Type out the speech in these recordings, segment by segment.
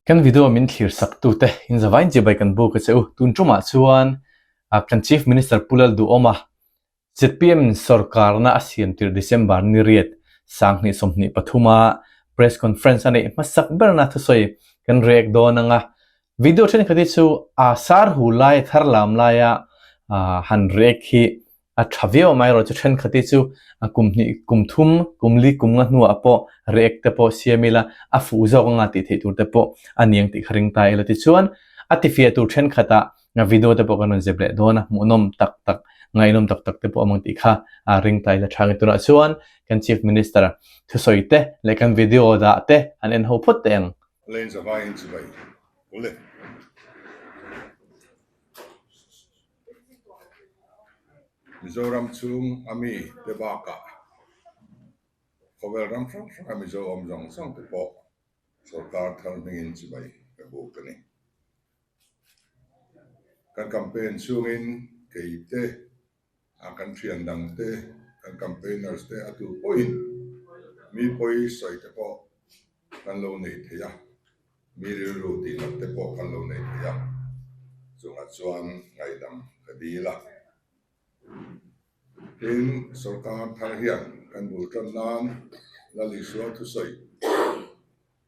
Kan video min thlir sak tute in zavain chibai kan buk a che u. Tun tumah chuan kan Chief Minister Pu Lalduhawma zpm sorkarna a siam tirh December ni riat 2023 a press conference a neih hmasak berna thusawi kan rek dawn anga video thenkhat hi chu a sar hu lai thar lam laia han rek hi A tha viau amaherawhchu thenkhat hi chu a kum hnih, kum thum, kum li, kum nga hnuah pawh react te pawh siam ila a fuh zawk anga tih theih tur te pawh a ni ang tih kha ring ta ila. Tichuan, a tifiah tur thenkhatah video te pawh kan rawn zep leh dawn a, hmuhnawm tak tak, ngaihnawm tak tak te pawh a awm ang tih kha a ring ta ila. Tha nge tunah chuan kan Chief Minister thusawi te leh kan video dah te han en ho phawt teh ang. Lane zavaiin chibai ule. Mizoram chhung a mi te bakah khawvel ram hrang hranga Mizo awm zawng zawng te pawh sorkar thar hmingin chibai ka buk a ni. Kan campaign chhungin kei te, a kan thian dang te, kan campaigners te a tu pawhin mi pawi sawi te pawh kan lo nei thei a, mi rilru tih nat te pawh kan lo nei thei a, chungah chuan ngaihdam ka dil a. Tin, sorkar thar hian kan bul tan nan Lal Isua thusawi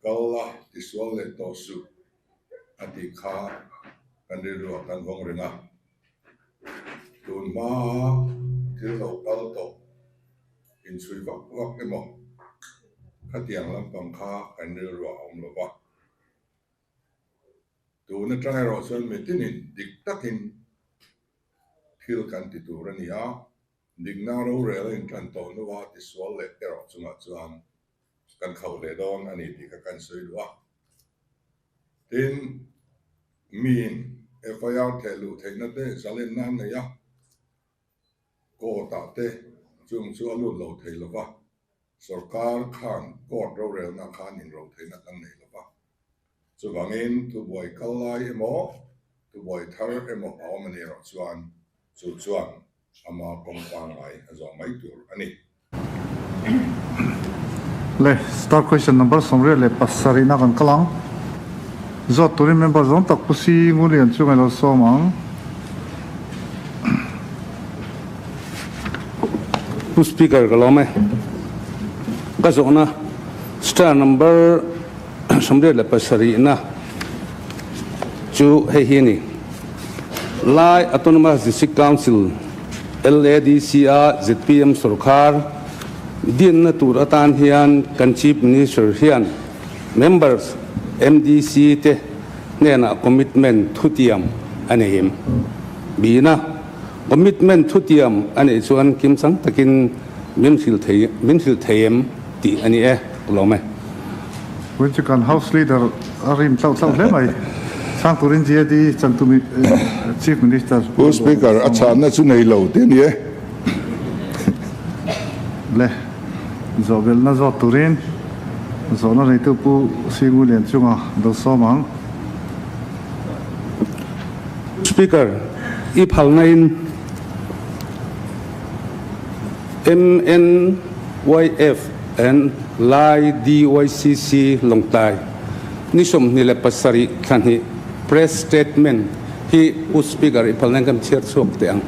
kal la tisual leh tawh suh a tih kha kan rilruah kan vawng reng a. Tun hmaa thil lo kal tawh inchhui vak vak emaw khatiang lampang kha kan rilruah a awm lo va. Tun atang erawh chuan mitinin dik takin thil kan ti tur a ni a, dikna rorel a intan tawh hnua tisual leh erawh chungah chuan kan khauh hle dawn a ni tih kha kan sawi duh a. Tin, miin FIR theh luh theihna te zalenna an nei a, court ah te chung chu a lut lo thei lo va, sorkar khan court rorelna khan inro theihna kan nei lo va. Chuvangin thubuai kal lai emaw, thubuai thar emaw a awm a ni erawh chuan chu chuan ama kawng pangngai a zawh mai tur a ni. Le, star question number 27 na kan kal ang. Zawt turin member zawng tak Pu Si Ngulian chu ngailo sawm ang. Pu Speaker ka lawm e. Ka zawhna star number 87 na chu hei hi a ni. Lai Autonomous District Council, LADC, a zpm sorkar dinna tur atan hian kan Chief Minister hian members MDC te hnenah commitment thutiam a nei em? Bina commitment thutiam a neih chuan kimchang takin min hrilh thei min hrilh thei em tih a ni e, ka lawm e. Vawiin chu kan House Leader a rim tlauh tlauh hle mai. Chhang turin GAD chantu Chief Minister Pu Speaker, a chhanna chu nei lo tih a ni e. Le, zawhbelhna zawt turin zawhna neitu Pu Singu Lianchunga do sawm ang. Speaker, i phalnain MNYF and Lai DYCC Lawngtlai ni 27 thla hnih Press Statement hi Pu Speaker i phalna in kan chhiar chhuak teh ang.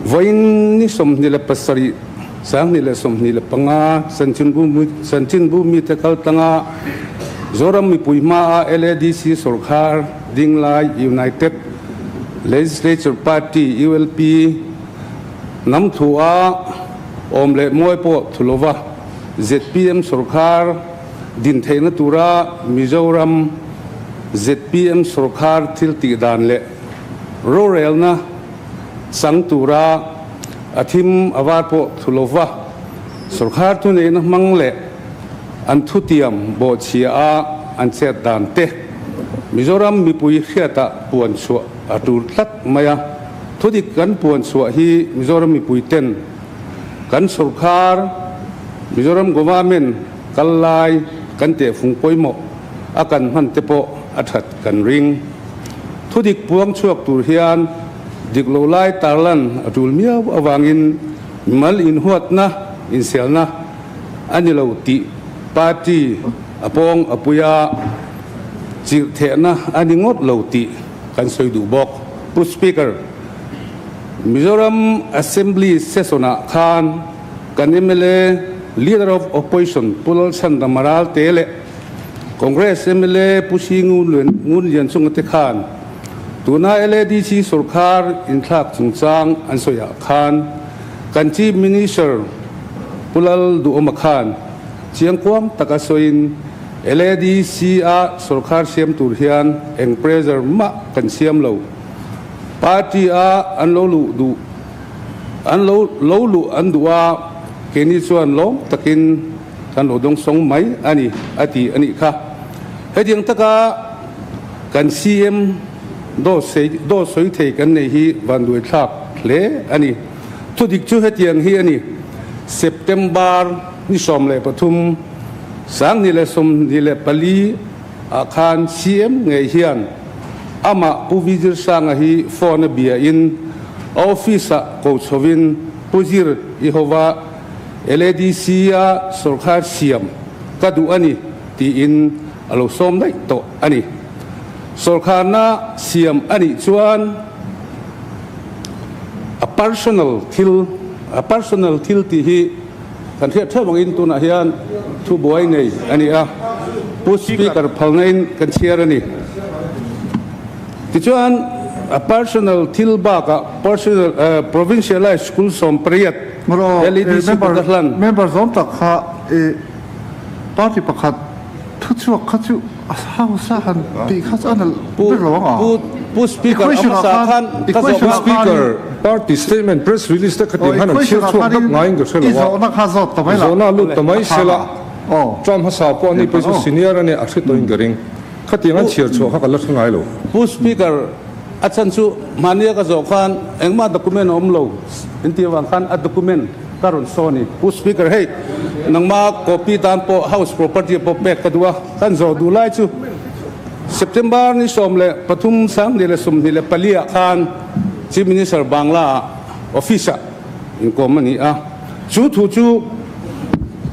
Vawiin ni 27 2025 Chanchinbu mite kaltlanga Zoram mipui hmaa LADC sorkar dinglai United Legislature Party, ULP, Hnam thu a awm leh mawi pawh thu lova zpm sorkar din theihna tura Mizoram zpm sorkar thil tih dan leh rorelna chang tura a thim a var pawh thu lova sorkar thuneihna hmang leh an thutiam bawhchhia a an chet dan te Mizoram mipui hriatah puan chhuah a tul tlat mai a. Thudik kan puan chhuah hi Mizoram mipui ten kan sorkar, Mizoram Government kal lai kan tehfung pawimawh a kan hman te pawh a that kan ring. Thudik puang chhuak tur hian dik lo lai tarlan a tul miau avangin mimal inhuatna, inselna a ni lo tih party a pawng a pui a. Chirhthehna a ni ngawt lo tih kan sawi duh bawk. Pu Speaker, Mizoram Assembly Session-ah khan kan mla Leader of Opposition Pu Lalchhandama Ralte leh Congress mla Pu Singu Ngunlianchunga te khan tuna LADC sorkar inthlak chungchang an sawiah khan kan Chief Minister Pu Lalduhawma khan Chiangkuang taka sawiin LADC-a sorkar siam tur hian eng pressure mah kan siam lo. Party-a an lo luh duh an lo lo luh an duh a, keini chuan lawm takin kan lo dawngsawng mai a ni, a ti a nih kha. Hetiang taka kan CM dawt dawt sawi thei kan nei hi vanduaithlak hle a ni. Thudik chu hetiang hi a ni, September. Ni 13, 2024 ah khan CM ngei hian amah Pu Vijir Sanga hi phone a bia in a office ah ko chhovin Pu Zir i hova LADC a sorkar siam ka duh a ni tiin a lo sawm daih tawh a ni. Sorkarna siam a nih chuan a personal thil a personal thil tih hi Kan hriat theuh angin tunah hian thu buai nei a ni a, Pu Speaker phalna in kan chhiar a ni. Tichuan a personal thil bakah personal provincialized school 18 LEDC kut a hlan. Member zawm tak kha i party pakhat Thu chhuak kha chu a hausa han tih kha chu a nalh ber lo ang a. Pu Speaker, a hmasa khan ka zawh Pu Speaker, party statement press release te khatin han an chhiar chhuak dap ngaiin ka hre lo a, zawhna a lut ta mai sela, term hmasa pawh ani pawh chu senior a nia a hre tawhin ka ring. Khatiang an chhiar chhuah kha ka la hre ngai lo. Pu Speaker, a chhan chu mahnia ka zawh khan engmah document a awm lo inti avang khan a document Ka rawn saw ni. Pu Speaker, hei nangma copy tan pawh House property pawh pek ka duh a, kan zawh duh lai chu September ni 13 2024 ah khan Chief Minister Bangla ah office ah inkawm a ni a, chu thu chu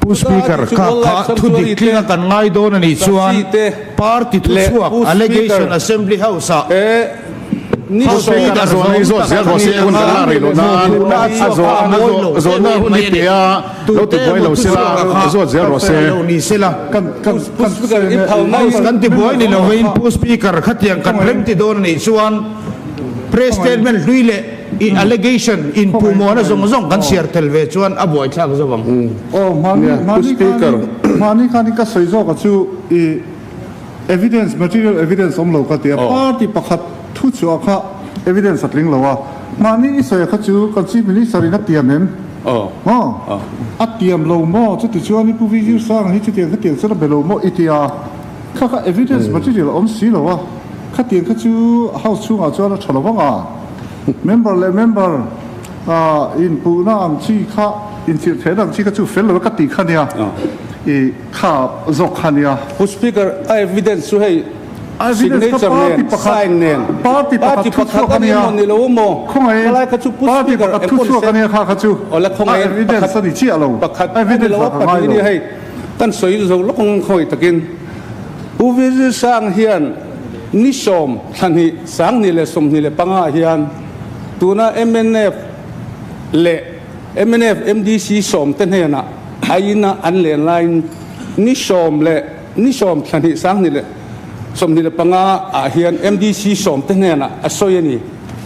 Pu Speaker, kha kha thu dik tlinga kan ngai dawn a nih chuan party thuchhuak Allegation Assembly House ah House Leader zawm tak a ni ang a, tuna a chhuak a mawi lo deuh em mai a ni. Tute emaw thuchhuak a kha fair lo ni se la. House kan tibuai ni lovin Pu Speaker khatiang kan rem ti dawn a nih chuan press statement hlui leh i allegation inpuhmawhna zawng zawng kan chhiar tel ve chuan a buaithlak zo ang. Aw, hmani khanin ka sawi zawk a chu i. Evidence, material evidence awm lo ka ti a, party pakhat thu chhuah kha evidence a tling lo a, mahni i sawi kha chu kan Chief Minister in a tiam em? Maw? A tiam lo maw? Chuti chuan i Pu Vijir Sanga hi chutiang khatiang chuan a be lo maw i ti a, kha kha evidence material a awm si lo a, khatiang kha chu House chhungah chuan a tha lo vang a, member leh member inpuhna ang chi kha, inchirhthehna ang chi kha chu fel lo e ka tih kha nia i. Kha zawk kha nia. Pu Speaker, a evidence chu hei signature nen, sign nen, party pakhat a ni emaw ni lo emaw, khalai kha chu Pu Speaker eng pawh ni se, awle khawngaih pakhat pakhat a ni lo a pahnih nia hei kan sawi zo lawk ang khawngaih takin Pu Vijay Sang hian ni sawm thla hnih 2025 ah hian tuna mnf leh mnf MDC sawm te hnenah A ina an len laiin ni sawm leh ni sawm thla hnih 2025 ah hian MDC sawm te hnenah a sawi a ni.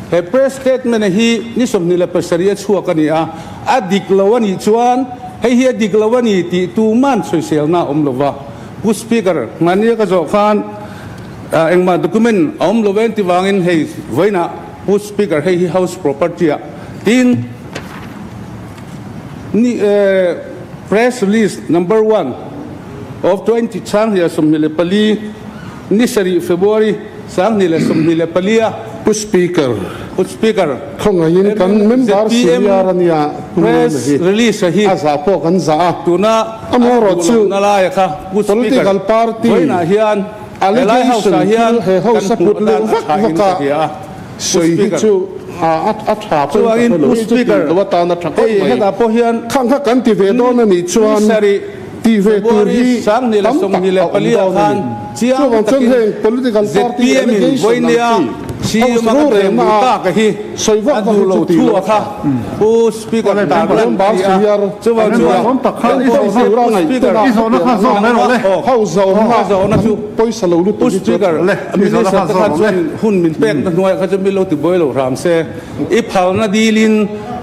He press statement hi ni 27 a chhuak a ni a, a dik lo a nih chuan hei hi a dik lo a ni tih tuman sawiselna a awm lo va. Pu Speaker, mahnia ka zawh khan engmah document a awm lo em ti vangin hei vawiinah Pu Speaker hei hi House property ah tin, Ni e, Press Release Number One of 20 2024, ni sarih February 2024 a. Pu Speaker. Pu Speaker. Khawngaihin kan member zpm senior a nia Pu Press Nuna hi. Release a hi. A zah pawh kan zah a. Tuna Amaherawh a chu duh lohna laia kha Pu Speaker political party vawiinah hian helai allegation House ah hian thil he kan House a hmuh put atan luh a vak tha in vak ka a. hria a. Sawi hi chu a tha pawhin ka hre lo, chu tih loh atan a tha khawp mai. Khang kha kan ti ve dawn a nih chuan Tih ve tur hi tam tak a awm dawn a ni. Chuvang chuan heng political party allegation ang chi house rorelna ah sawi vak vak hi chu tih loh a tha. Member senior an ni a, tura ngaihtuahna house zawmna an pawisa lo lutuk hi chu a tha. I phalna dilin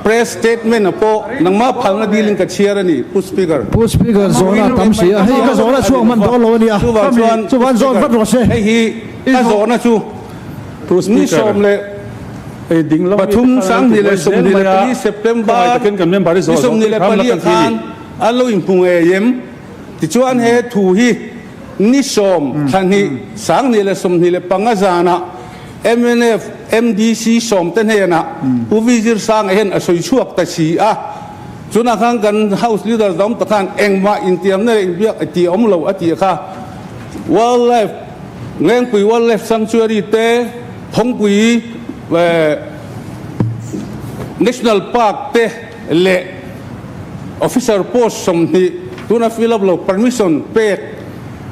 press statement a pawh nangmah phalna dilin ka chhiar a ni Pu Speaker. Pu Speaker zawhna a tam si a, hei ka zawhna chhuak hman dawn lo a nia, Chuvang chuan chuvan zawn vat rawh se. Hei hi ka zawhna chu ni 13 2024 September ni 24 ah khan an lo inhmu ngei em? Tichuan he thu hi ni 10 thla hnih 2025 zanah Mnf MDC sawmte hnenah Pu Vizir Sanga hian a sawi chhuak ta si a, chunah khan kan House Leader dawm ta khan engmah intiamna leh inbiak a ti awm lo a tih kha Wildlife Lengpui Wildlife Sanctuary te, Phawngpui National Park te leh Officer post 20 tuna fill up lo permission pek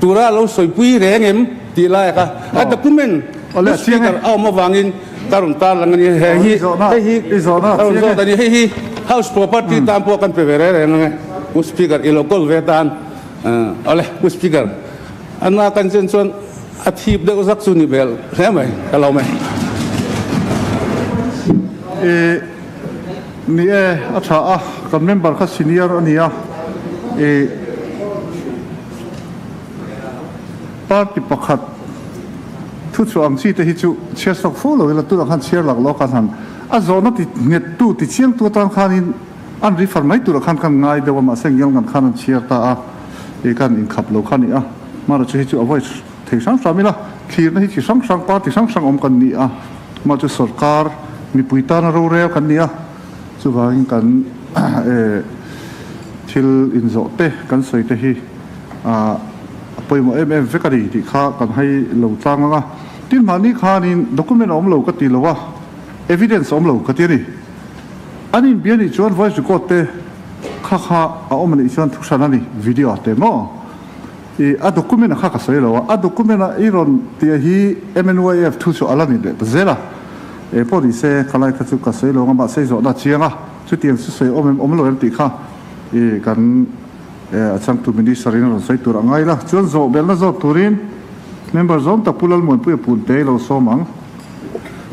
tura lo sawipui reng em? Tih lai kha a document Pu Speaker a awm avangin ka rawn tarlang a ni. He hi hei hi ka rawn zawt a ni. Hei hi House property tan pawh kan pe ve reng reng ang e Pu Speaker i lo kawl ve tan. Awle Pu Speaker a na kan chen chuan a thip deuh zak chu ni bel hle mai ka lo mai. I ni e a tha a kan member kha senior a nia i. Party pakhat thu chhuah ang chi te hi chu chhiar sawk fo lo ila tunah khan chhiar lak lawk a han a zawhna ti nghet tu ti chiang tu atan khanin an refer mai turah khan kan ngai deuh a mahse ngial ngan khan an chhiar ta a ih kan inkhap lo kha a ni a mahra chu hi chu avoid thei hrang hram ila thlirna hi chi hrang hrang party hrang hrang awm kan ni a mah chu sorkar mipui tana rorel kan ni a chuvangin kan eh thil inzawh te kan sawi te hi ah. A pawimawh em em vek a ni tih kha kan hai lo tlang ang a. Tin mahni khanin document a awm lo ka ti lo a, evidence a awm lo ka ti a ni. An inbia nih chuan voice record te kha kha a awm a nih chuan thuhran a ni, video ah te maw? I a document a kha ka sawi lo a, a document a i rawn tia hi MNYF thu chu a la ni leh ta zel a. Eng pawh ni se khalai kha chu ka sawi lo ang a, mahse i zawhna a chiang a, chutiang chu sawi awm em awm lo em tih kha i kan A changtu Minister in a rawn sawi tur a ngai la, chuan zawh belna zawt turin Member zawm tak Pu Lalmuanpuia Punte i lo sawm ang.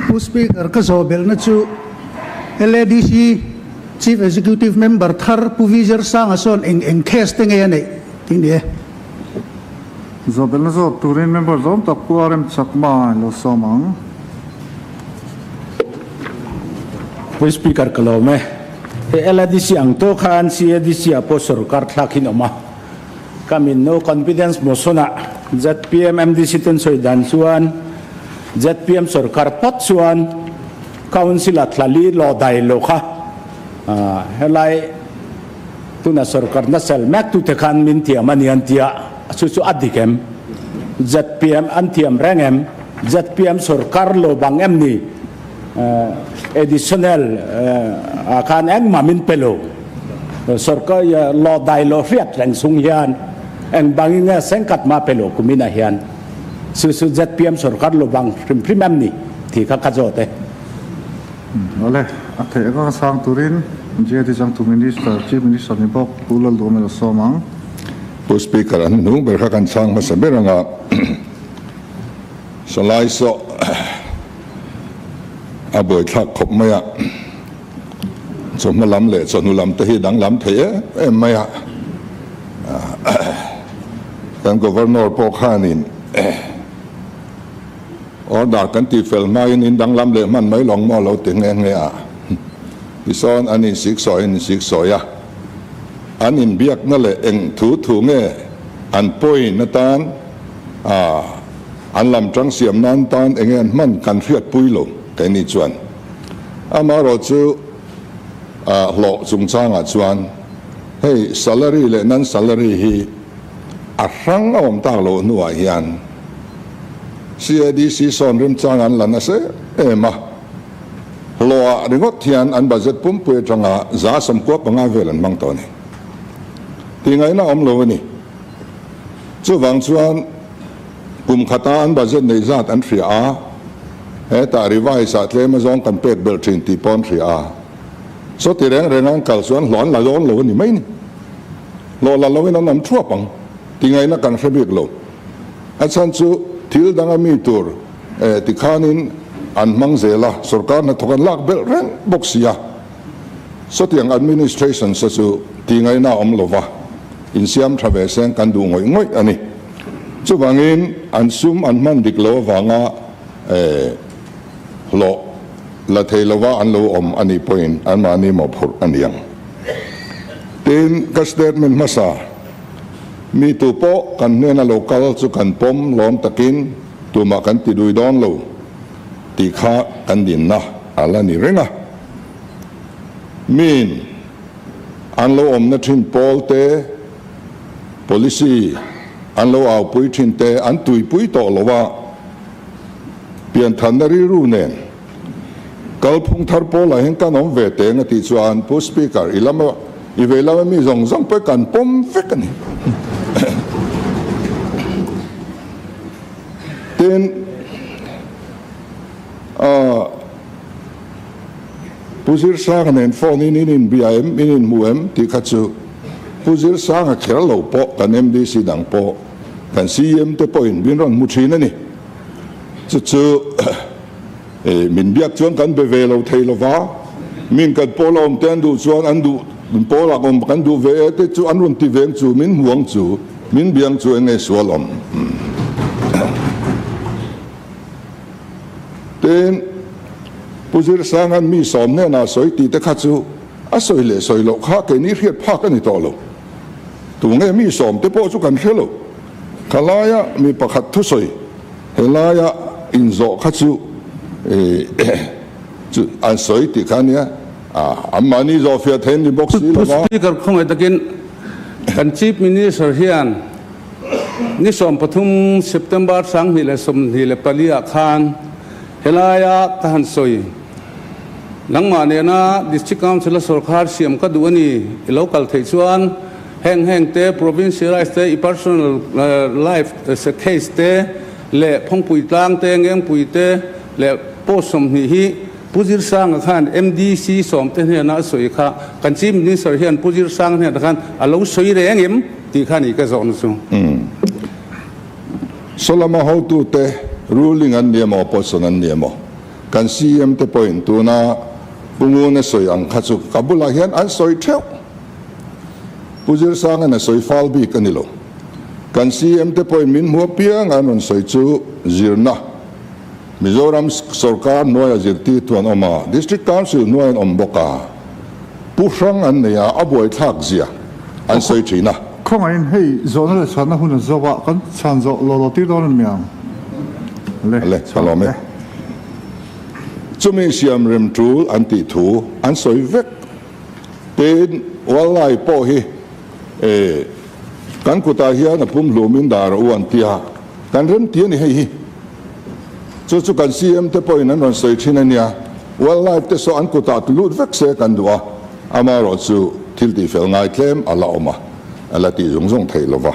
Pu Speaker, ka zawh belna chu LADC Chief Executive Member thar Pu Vijay Sanga sawn eng eng case te nge a neih tih ni e. Zawh belna zawt turin Member zawm tak Pu RM Chakma i lo sawm ang. Pu Speaker, ka lawm e. He LADC ang tawh khan CADC ah pawh sorkar thlak in awm a, ka min no confidence motion ah zpm MDC ten sawi dan chuan zpm sorkar phawt chuan council ah thla li law dai lo kha helai tuna sorkar na sel mek tute khan min thiam a ni an tia chu chu a dik em? Zpm an thiam reng em? Zpm sorkar lo bang em ni? Additional ah khan engmah min pe lo. Sorkar law dai lo hriat reng chung hian eng bangin nge sengkhat mah pe lo kumin ah hian chu chu zpm sorkar lo bang hrim hrim em ni tih kha ka zawt e. Awle, a theih anga ka sang turin JD Changtu Minister, Chief Minister ni bawk Pu Lalduhawm a sawm ang. Pu Speaker, an hnung ber kha kan chhang hmasa ber anga Salai sawh. A buaithlak khawp mai a, chawhma lam leh chawhnu lam te hi danglam thei em em mai a, kan Governor pawh khanin order kan tih fel hmain in danglam leh hman mai lawng maw lo ti nghe nghe a, tisawn an insiksawi an insiksawi a, an inbiakna leh eng thu thu nge an point atan a. An lam tang siam nan tan enge an hman kan hriatpui lo keini chuan. Amaherawh chu hlawh chungchangah chuan hei salary leh non salary hi a hrang a awm tak loh hnuah hian CADC sawn remchang an la nasa em a, hlawhah ringawt hian an budget pumpui atanga 95% vel an hmang tawh a ni. Tih ngaihna awm lo a ni. Chuvang chuan kum khata an budget neih zat an hria a, hetah revise ah tlem azawng kan pek belh thin tih pawh an hria a. Sawti reng reng an kal chuan hlawh an la dawn lo a ni mai ni. Hlawh la loin an awm thuap ang tingaihna kan hre bik lo. A chhan chu thil danga mi tur tikhanin an hmang zel a, sorkar hnathawk an lak belh reng bawk si a. Sawtiang administration sa chu tingaihna a awm lo va, insiam tha ve seng kan duh ngawih ngawih a ni. Chuvangin an sum an hman dik lo avanga hlawh la thei lova an lo awm a nih pawhin anmahni mawhphurh a ni ang. Tin, ka statement hmasa, Mi tu pawh kan hnena lo kal chu kan pawm lawm takin tumah kan ti dui dawn lo tih kha kan dinna a la ni reng a. Miin an lo awmna thin pawl te, policy an lo aupui thin te an tuipui tawh lo a, Pianthanna rilru nen kalphung thar pawlah hian kan awm ve teng a tih chuan Pu Speaker, i lama i vei lama mi zawng zawng pawh kan pawm vek a ni. Tin, Pu Zirsanga nen phone in in inbia em, in inhmu em tih kha chu Pu Zirsanga kher lo pawh kan MDC dang pawh kan CM te pawhin min rawn hmu thin a ni. Chu chu min biak chuan kan be ve lo thei lo va, min kan pawl a awm te an duh chuan an duh pawl ah awm kan duh ve e te chu an rawn ti veng chu min hmu ang chu, min biang chu eng nge sual awm. Tin, Pu Zirsanga'n mi sawm hnenah sawi tih te kha chu a sawi leh sawi loh kha keini hriat phak a ni tawh lo. Tunge mi sawm te pawh chu kan hre lo. Kha laia mi pakhat thusawi he laia inzawh kha chu chu an sawi tih kha ania, anmahni zawhfiah thei an ni bawk si lo va. Pu Speaker, khawngaih takin kan Chief Minister hian ni 13 September 2024 ah khan helaia ka han sawi nangmah nena District Council a sawrkhar siam ka duh a ni, i lo kal theih chuan Heng heng te, provincialize te, i personal life case te leh Phawngpui tlang te, Ngengpui te leh post 20 hi Pu Zirsanga khan MDC sawmte hnena a sawi kha kan Chief Minister hian Pu Zirsanga hnenah khan a lo sawi reng em tih kha ni ka zawhna chu. Sawlama hotute ruling an ni emaw opposition an ni emaw kan CM te pawhin tuna Pu Nguna sawi ang kha chu ka bulah hian an sawi theuh. Pu Zirsanga'n a sawi fal bik a ni lo. Kan CM te pawhin min hmu apiang an rawn sawi chu zirna, Mizoram sawrkar hnuaia zirtirtu an awm a, District Council hnuai an awm bawk a, pu hrang an nei a, a buaithlak zia an sawi thin a. Khawngaihin hei zawhna leh chhanna hun a zo a, kan chhan zawh law law tir dawn a ni ang. Le, Le, ka lawm e. Chumi siam rem tul an tih thu an sawi vek. Tin, Wallai pawh hi e kan kutah hian a pumhlumin dar a u an ti a, kan rem ti a ni hei hi. Chu chu kan CM te pawhin an rawn sawi thin a nia, Wildlife te saw an kutah ti lut vek se kan duh a, amaherawh chu thil tihfel ngai tlem a la awm a, a la tih zung zung theih lo va.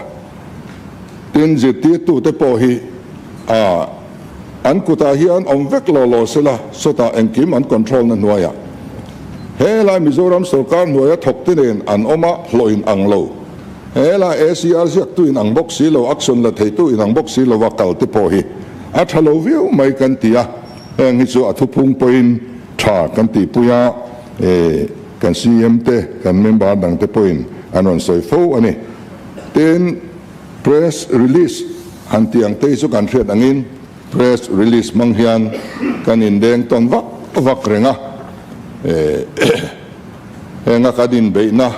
Tin, zirtirtute pawh hi a An kutah hian awm vek lo lo sela, sawtah engkim an control na hnuaiah. He lai Mizoram sorkar hnuaia thawk te nen an awm a, hlawh in ang lo. He lai ACR ziaktu in ang bawk si lo, action la theitu in ang bawk si lova kal te pawh hi a tha lo viau mai kan ti a, heng hi chu a thuphung pawhin tha kan tihpui a, kan CM te, kan member dang te pawhin an rawn sawi fo a ni. Tin. Press release han tih ang te hi chu kan hriat angin press release hmang hian kan indeng tawn vak vak reng a, henga kan inbeihna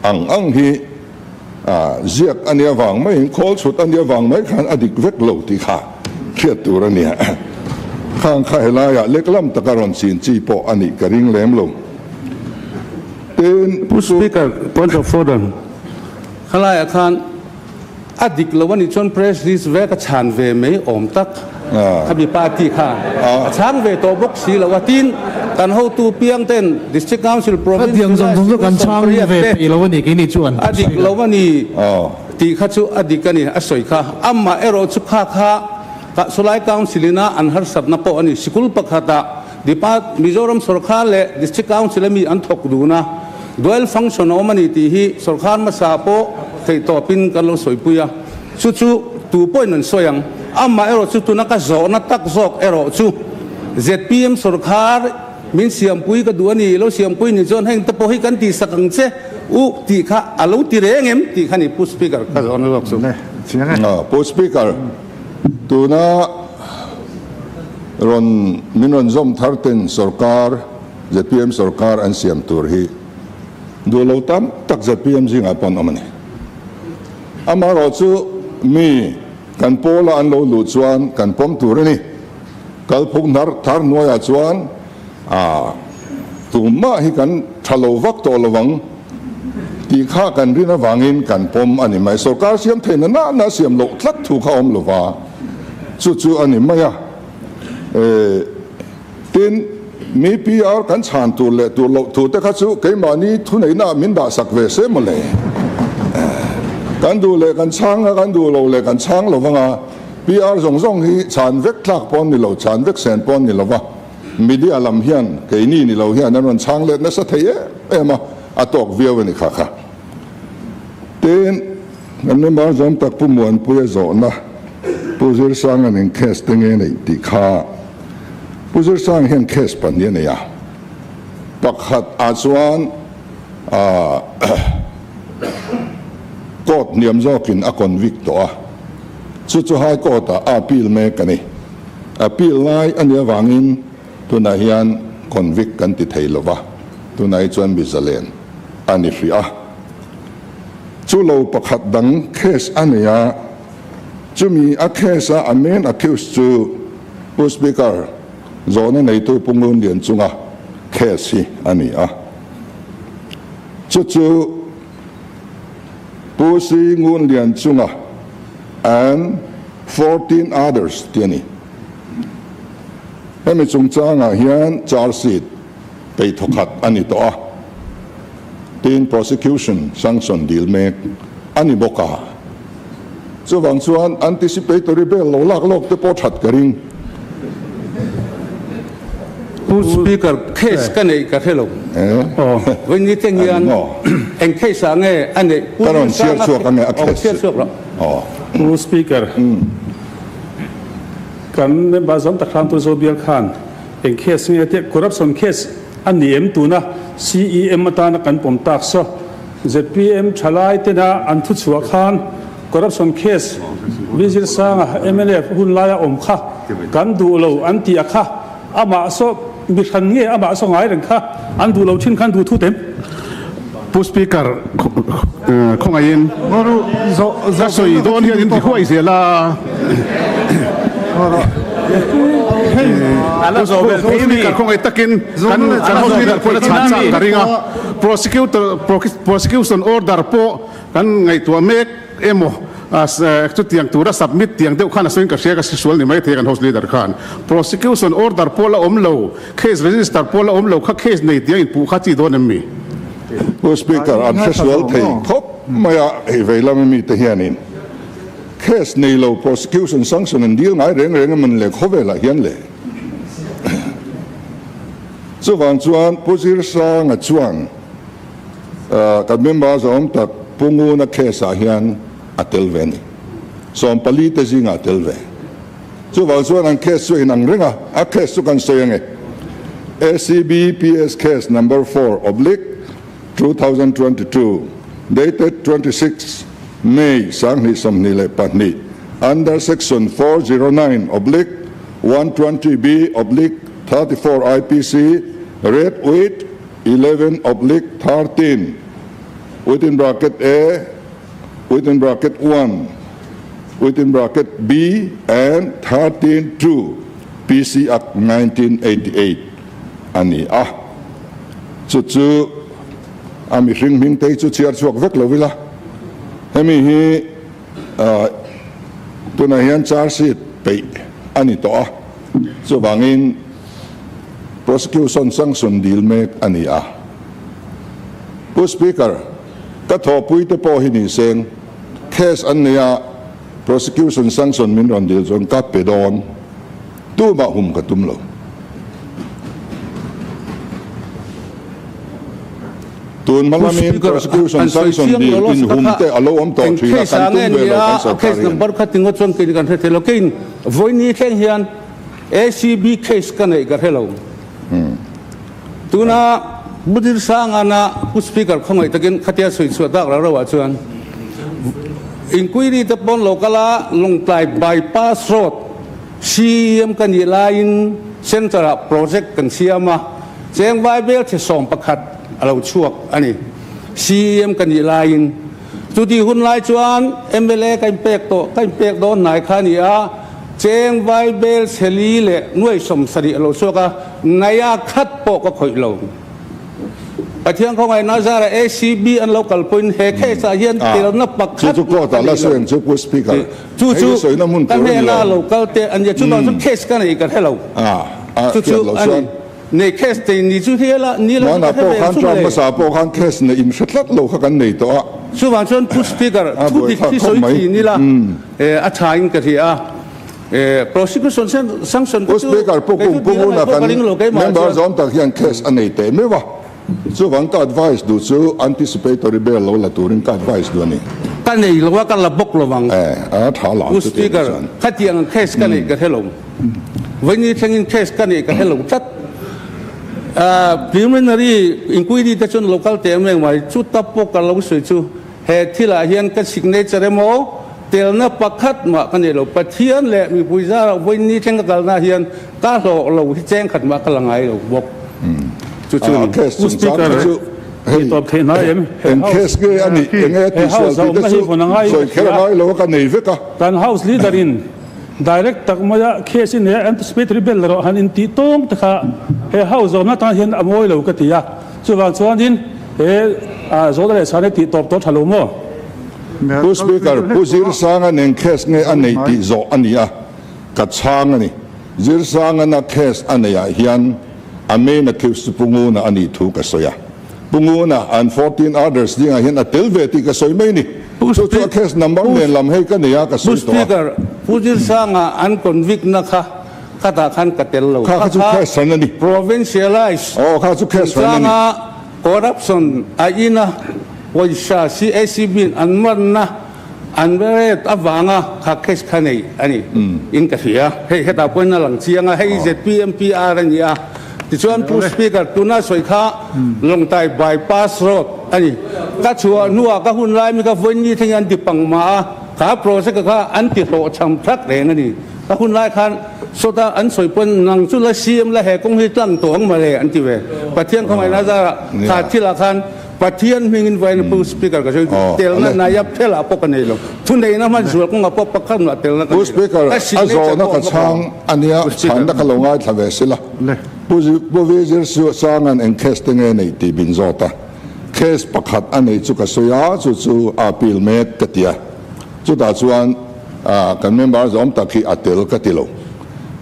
ang ang hi ziak a nia vang maiin khawl chhut a nia vang mai khan a dik vek lo tih kha hriat tur a nia. Khang kha helaiah leklam taka rawn chin chi pawh a nih ka ring lem lo. Tin, Pu Speaker, point of order. Khalaiah khan a dik lo a nih chuan press release vek a chhan ve mai awm tak khami party kha a chhang ve tawh bawk si lo a tin kan hotu piang ten district council province Khatiang zawng zawng chu kan chhang ve peih lo a ni keini chuan a dik lo a ni. tih kha chu a dik a ni, a sawi kha. Amaherawh chu kha kha Sawlai Council ina an harsatna pawh a ni. Sikul pakhatah Depart Mizoram sawrkar leh District Council a mi an thawk dun a, dual function a awm a ni tih hi sawrkar hmasa pawh theihtawpin kan lo sawipui a, chu chu tu pawhin an sawi ang. Amaherawh chu tuna ka zawhna tak zawk erawh chu zpm sawrkar min siampui ka duh a ni, lo siampui ni chuan heng te pawh hi kan tihsak ang che u tih kha a lo ti reng em tih kha ni Pu Speaker ka zawhna zawk chu. Pu Speaker. Tuna rawn min rawn zawm thar ten sorkar, zpm sorkar an siam tur hi duh lo tam tak zpm zingah pawh an awm a ni. Amaherawh chu mi kan pawla an lo luh chuan kan pawm tur a ni. Kalphung hnar thar hnuaiah chuan A, tumah hi kan tha lo vak tawh lo ang tih kha kan rin avangin kan pawm a ni mai. Sorkar siam theihna nahna siam loh tlat thu kha awm lo va, chu chu a ni mai a. E, tin, mi PR kan chhan tur leh tur loh thu te kha chu keimahni thuneihna min dahsak ve se maw le. Kan duh leh kan chhang a, kan duh lo leh kan chhang lo vang a. PR zawng zawng hi chhan vek tlak pawh an ni lo, chhan vek sen pawh an ni lo va. Media lam hian keini ni lo hian an rawn chhang let nasa thei em em a, a tawk viau a ni kha kha. Tin, kan member zawm tak Pu Muanpuia zawhna Pu Zirsanga'n eng case te nge neih tih kha Pu Zirsang hian case pahnih a nei a, pakhat ah chuan ah court hniam zawkin a convict tawh a, chu chu High Court ah a appeal mek a ni. Appeal lai a nih avangin tunah hian convict kan ti thei lova, tunah hi chuan mi zalen a ni hrih a. Chu lo pakhat dang case a nei a, chumi a case a a main accused chu Pu Speaker zawhna neitu Pu Ngun Lian chunga case hi a ni a. Chu chu Pu Si Ngun Lian chunga and 14 others tih a ni. Hemi chungchangah hian charge sheet peih thawkhat a ni tawh a, tin prosecution sanction dil mek a ni bawk a. Chuvang chuan anticipatory bail lo lak lawk te pawh that ka ring. Pu Speaker, case ka neih ka hre lo. Vawiin te hian eng case ah nge a neih? Ka rawn chhiar chhuak ange a case chu. Aw. Pu Speaker, kan member zawm tak hram tu Zobial khan eng case nge tia corruption case a ni em tuna CEM atana kan pawm tak saw zpm thalai tena an thu chhuah khan corruption case Vizir Sanga mnf hun laia awm kha kan duh lo an tih a kha Amah saw mi hran nge amah saw ngai reng kha an duh lo thin khan duh thut em? Pu Speaker, khawngaihin ka sawi dawn hian in ti huai zel a. Pu Speaker, khawngaih takin kan kan House Leader pawhin a chhan chak ka ring a. Prosecutor prosecution order pawh kan ngaihtuah mek emaw Chutiang tura submit tiang deuh khan a sawiin ka hria ka hresual ni maithei kan House Leader khan. Prosecution order pawh la awm lo, case register pawh la awm lo kha case nei tiang inpuh kha chi dawn em mi? Pu Speaker, an hresual thei khawp mai a, hei vei lama mite hianin case nei lo prosecution sanction an dil ngai reng reng emawn le khawvelah hian le. Chuvang chuan Pu Zirsanga chuan Kan member zawm tak Pu Nguna case ah hian a tel ve a ni. 14 te zingah a tel ve. Chuvang chuan an case chu a inang reng a, a case chu kan sawi ange. ACB PS case number four oblique 2022 dated 26 May 2022 under section 409 oblique 120B oblique 34 IPC read with 11 oblique 13 within bracket A within bracket 1 within bracket B and 13 2 PC Act 1988 a ni a. Chu chu a mihring hming te hi chu chhiar chhuak vek lo ila. Hemi hi tunah hian charge sheet peih a ni tawh a, chuvangin Prosecution sanction dil mek a ni a. Pu Speaker, ka thawhpui te pawh hi ni seng. Case an nei a, prosecution sanction min rawn dil chuan ka pe dawn. Tumah hum ka tum lo. Tun hma lamin prosecution sanction dil inhum te a lo awm tawh thin a, kan tum ve lo kan sorkar hian. Number kha tingaw chuan kei kan hre thei lo. Keiin vawiini thleng hian ACB case ka neih ka hre lo. Tuna Pu Dirsangana Pu Speaker khawngaih takin khatia sawi chhuah tak rau rauah chuan inquiry te pawn lo kal a, Lawngtlai bypass road CEM ka nih laiin Centre ah project kan siam a, cheng vaibel chhe 11 a lo chhuak a ni. CEM ka nih laiin chuti hun lai chuan mla ka inpek tawh, ka inpek dawn hnai kha a ni a, cheng vaibel chhe li leh nuai 70 a lo chhuak a, Ngaia khat pawh ka khawih lo. Pathian khawngaih Nazara ACB an lo kalpuiin he case ah hian telna pakhat a nei lo. Chu chu ka hnena lo kal te a nia. Chuvang chu case ka nei ka hre lo. Chu chu a ni. Nei case te ni chu hela ni lo chu ka hre ve ang chu mawle. Chuvang chuan Pu Speaker thu dik hi sawi thin ila a tha in ka hria a. Prosecution sanction Pu Speaker, Pu Kum Pu Nguna kan member zawm tak hian case a nei teh meuh a, chuvang ka advice duh chu anticipatory bail lo la turin ka advice duh a ni. Ka nei lo a, ka la bawk lo vang. A tha la Pu Speaker, khatiang case ka neih ka hre lo. Vawiini thlengin case ka neih ka hre lo tlat. Preliminary inquiry te chuan lo kal teh em mai, chuta pawh ka lo sawi chu. He thilah hian ka signature emaw telna pakhat mah ka nei lo. Pathian leh mipui zarah vawiin thleng ka kalna hian ka hlawh lo hi cheng khat mah ka la ngai lo bawk. Chu chu ni. Pu Speaker, hei tawp theih hna em? He House a awmna hi vawn a ngai in ka hria. Kan House Leader in direct tak maia case i nei a, anticipatory bail erawh han intih tawng te kha he House a awmna tan hian a mawi lo ka ti a. Chuvang chuanin he zawhna leh chhana tih tawp tawh tha lo maw? Pu Speaker, Pu Zirsanga nen case nge a neih tih zawh a ni a, ka chhang a ni. Zirsangana case a neih ah hian a main accused chu Pu Nguna a nih thu ka sawi a. Pu Nguna and 14 others dingah hian a tel ve tih ka sawi mai ni. Chu chu a case number nen lam hei ka nei a, ka sawi tawh a. Pu Speaker, Pu Zirsanga an convict na kha Khatah khan ka tel lo. Kha kha chu cash hran a ni. Provincialize Aw kha chu cash hran a ni. chungchanga corruption a ina pawisa CACB in an manna an rate avanga kha case kha nei a ni in ka hria. Hei hetah pawhin a lang chiang a, hei zpm PR a ni a. Tichuan Pu Speaker tuna sawi kha Lawngtlai bypass road a ni. Ka chhuah hnuah ka hun lai mi ka vawiin thlengin an ti pangmah a, kha project kha an ti hlawhchham thak reng a ni. Ka hun lai khan sawta an sawi pawn nang chu la CM la he kawng hi tlang tawh ang mawle an ti ve. Pathian khawngaihna zarah kha thilah khan Pathian hmingin vawiin Pu Speaker ka sawi telna naia phelah pawh ka nei lo. Thuneihna hman zual kawngah pawh pakhat mah telna ka Pu nei lo. Speaker, Ka a signature zawhna pawh ka a awm chhang lo. a nia, Pu Speaker. chhanna ka lo ngaithla ve sila. Pu Pu Vizir Sanga'n eng case te nge neih tih min zawt a. Case pakhat a neih chu ka sawi a, chu chu a appeal mek ka ti a. Chutah chuan kan member zawm tak hi a tel ka ti lo.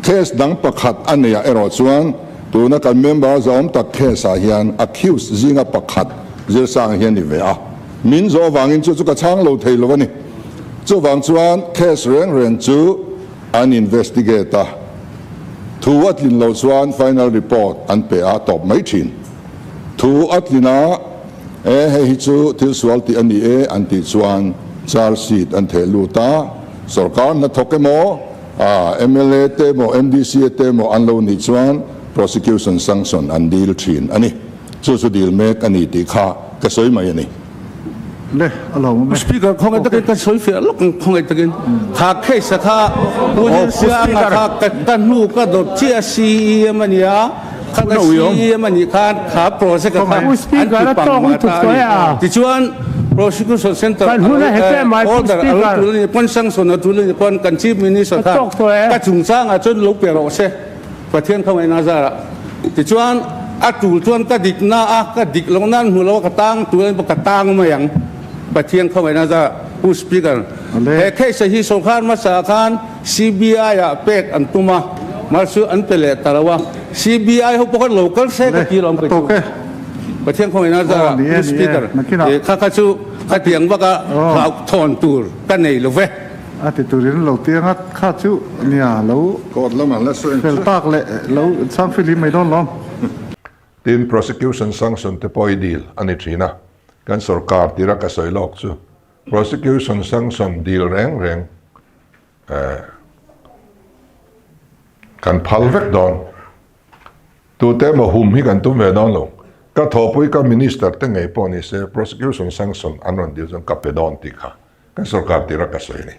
Case dang pakhat a neihah erawh chuan tuna kan member zawm tak case ah hian accused zinga pakhat zirsang hi a ni ve a. Min zawh avangin chu chu ka chhang lo thei lo a ni. Chuvang chuan case reng reng chu an investigate a, thu a tlin loh chuan final report an pe a tawp mai thin. Thu a tlin a. E, hei hi chu thil sual tih a ni e an tih chuan charge sheet an theh lut a, sorkar hnathawk emaw, mla te emaw, MDC te emaw an lo nih chuan prosecution sanction an dil thin a ni. Chu chu dil mek a ni tih kha ka sawi mai a ni. Le, a lo awm e. Speaker, khawngaih takin ka sawi fiah lawk ang, khawngaih takin kha case a kha Pu Zirsianga kha ka hnu ka dawt chiah a CEM a nia. Kha ka CEM a nih khan kha project a kha an ti pang mah ta a ni. Tichuan Prosecution Centre order a lo tul a nih pawn sanction a tul a nih pawn kan Chief Minister khan ka chungchangah chuan lo pe rawh se Pathian khawngaihna zarah. Tichuan a tul chuan ka dik na a ka dik loh nan hmu lo a ka tang tul a nih pawh ka tang mai ang Pathian khawngaihna zarah. Pu Speaker, he case hi sorkar hmasa khan CBI ah pek an tum a, mahse an pe leh ta lo a, CBI ho pawh khan lo kal se ka ti lo ang kei chu. Pathian khawngaihna zarah Pu Speaker, kha kha chu khatiang vaka hlauhthawn tur ka nei lo ve. A ti turin lo tia ngat kha chu nia lo fel tak leh lo chhang fihlim mai dawn lawm. Tin, prosecution sanction te pawh i dil a ni thin a, kan sorkar tira ka sawi lawk chu prosecution sanction dil reng reng kan phal vek dawn. Tute emaw hum hi kan tum ve dawn lo. Ka thawhpui ka minister te ngei pawh ni se prosecution sanction an rawn dil chuan ka pe dawn tih kha kan sorkar tira ka sawi a ni.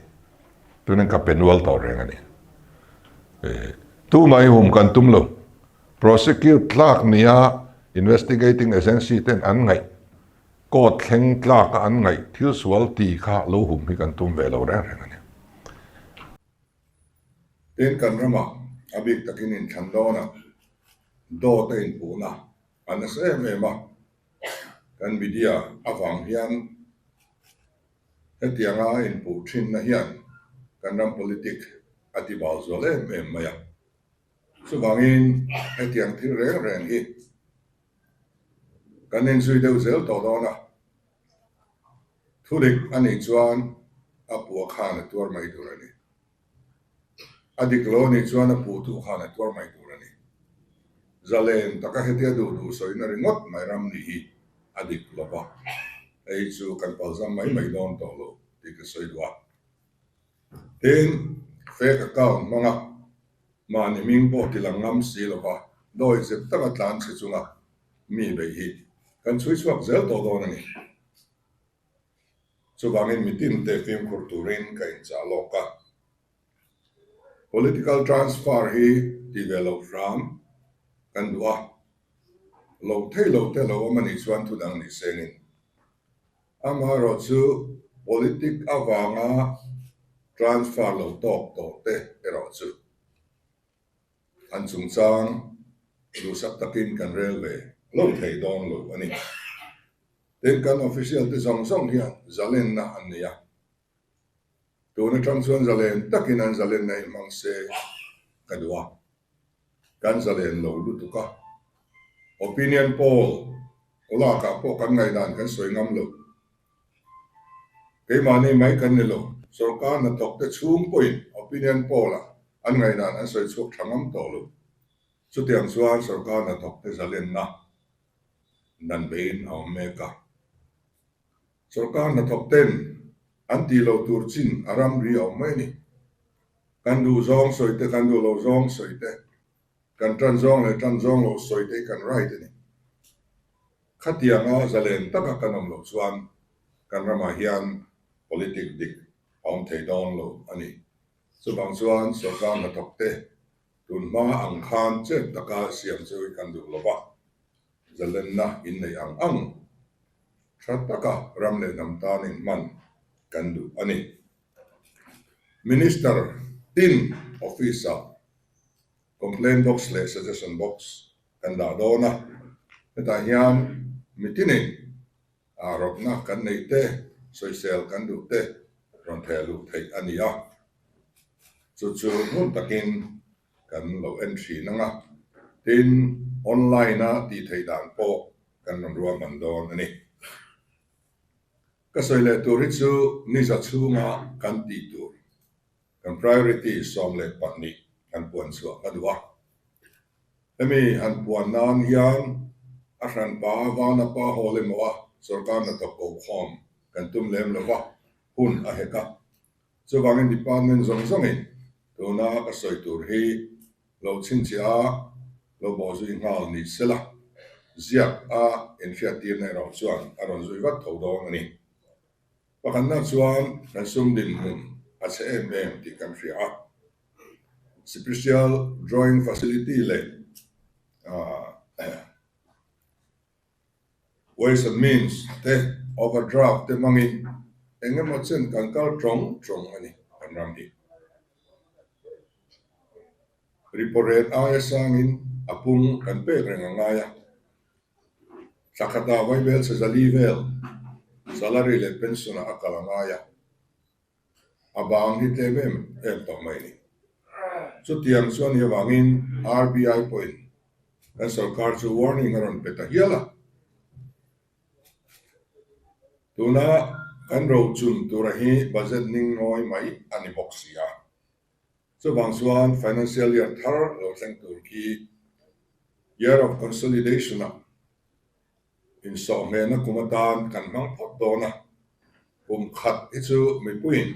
Tunin ka pe nual tawh reng a ni. Tumah hi hum kan tum lo. Prosecute tlak nia investigating agency ten an ngaih, court thleng tlaka an ngaih thil sual ti kha lo hum hi kan tum ve lo reng reng a ni. Tin, kan ramah a bik takin inthlan dawnah dawt a inpuhna a nasa em em a, kan media avang hian hetianga a inpuh thinna hian kan ram politic a ti bal zual em em mai a. Chuvangin hetiang thil reng reng hi kan inzui deuh zel tawh dawn a. Thudik a nih chuan a puah khan a tuar mai tur a ni. A dik lo a nih chuan a puhtu khan a tuar mai tur a ni. Zalen taka hetia duh duh sawina ringawt mai ram nih hi a dik lo va, hei chu kan palzam mai mai dawn tawh lo tih ka sawi duh a. Tin, fake account hmanga mahni hming pawh tilang ngam si lo va, dawi zep taka tlan chhe chunga mi beih hi kan chhui chhuak zel tawh dawn a ni. Chuvangin mitinte fimkhur turin ka inchah lawk a. Political transfer hi ti ve loh hram kan duh a, lo thei lo te lo awm a nih chuan thudang ni sengin. Amaherawhchu politic avanga transfer lo tawk tawh te erawh chu An chungchang duhsak takin kan rel ve lo thei dawn lo a ni. Tin, kan official te zawng zawng hian zalenna an nei a. Tun atang chuan zalen takin an zalenna hi hmang se ka duh a. Kan zalen lo lutuk a. Opinion poll lakah pawh kan ngaihdan kan sawi ngam lo. Keimahni mai kan ni lo, sorkar hnathawk te chhung pawhin opinion poll-ah an ngaihdan an sawi chhuak tha ngam tawh lo. Chutiang chuan sorkar hnathawk te zalenna dan beiin a awm mek a. Sorkar hnathawk ten an tih loh tur chin a ramri a awm mai a ni. Kan duh zawng sawi te, kan duh lo zawng sawi te, kan tan zawng leh tan zawng loh sawi te hi kan right a ni. Khatianga zalen taka kan awm loh chuan kan ramah hian politic dik a awm thei dawn lo a ni. Chuvang chuan sorkar hnathawkte tun hma ang khan chet taka siam chu i kan duh lo va, zalenna inneih ang ang tha taka ram leh hnam tan inhman kan duh a ni. Minister tin office-ah complaint box leh suggestion box kan dah dawn a, hetah hian mitinin rawtna kan neih te, sawisel kan duh te rawn theh luh theih a ni a, chu chu hmun takin kan lo en thin ang a, tin online-a tih theih dan pawh kan rawn ruahman dawn a ni. Ka sawi leh tur hi chu niza chhunga kan tih tur. Kan priority 12 kan puan chhuah ka duh a. Hemi han puan nan hian a hranpa Vanapa Hall emaw a sorkar hnathawk ko khawm kan tum lem lo va, hun a hek a. Chuvangin department zawng zawngin tuna ka sawi tur hi lo chhinchhiah a, lo bawhzui nghal ni sela, ziak a inhriattirna erawh chuan a rawn zui vat tho dawn a ni. Pakhatna chuan kan sum dinhmun a chhe em em tih kan hria a, Special Drawing Facility leh Ways and Means te Overdraft te hmangin eng emaw chen kan kal tawng tawng a ni kan ram hi. Repo rate aia sangin a pung kan pek reng a ngai a. Thla khatah vaibel chhe zali vel salary leh pension ah a kal a ngai a, a bang hi tlem em em tawh mai a ni. Chutiang chuan ni avangin RBI pawhin kan sorkar chu warning a rawn pe ta hial a. Tuna kan rochun tura hi budget ning nawi mai a ni bawk si a. Chuvang chuan financial year thar lo thleng tur khi year of consolidation ah insawhhmehna kum atan kan hmang phawt dawn a, kum khat hi chu mipuiin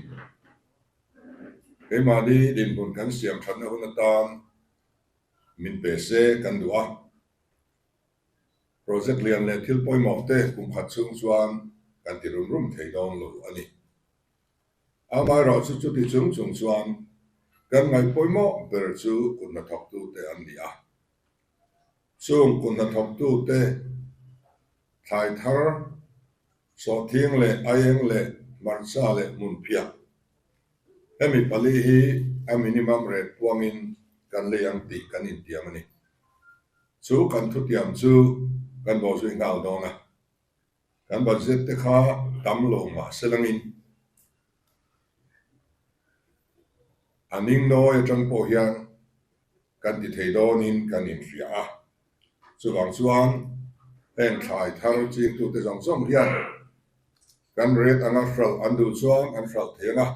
keimahni dinhmun kan siam thatna hun atan min pe se kan duh a. Project lian leh thil pawimawh te kum khat chhung chuan kan ti rum rum thei dawn lo a ni. Amaherawh chu chuti chung chung chuan kan ngaih pawimawh ber chu kut hnathawktute an ni a. Chung kut hnathawktute thlai thar, sawhthing leh aieng leh hmarcha leh hmunphiah hemi pali hi a minimum rate puangin kan lei ang tih kan intiam a ni. Chu kan thutiam chu kan bawhzui nghal dawn a. Kan budget te kha tam lo mah se langin a ning nawi atang pawh hian kan ti thei dawnin kan inhria a. Chuvang chuan heng thlai thar chingtute zawng zawng hian kan rate anga hralh an duh chuan an hralh thei ang a,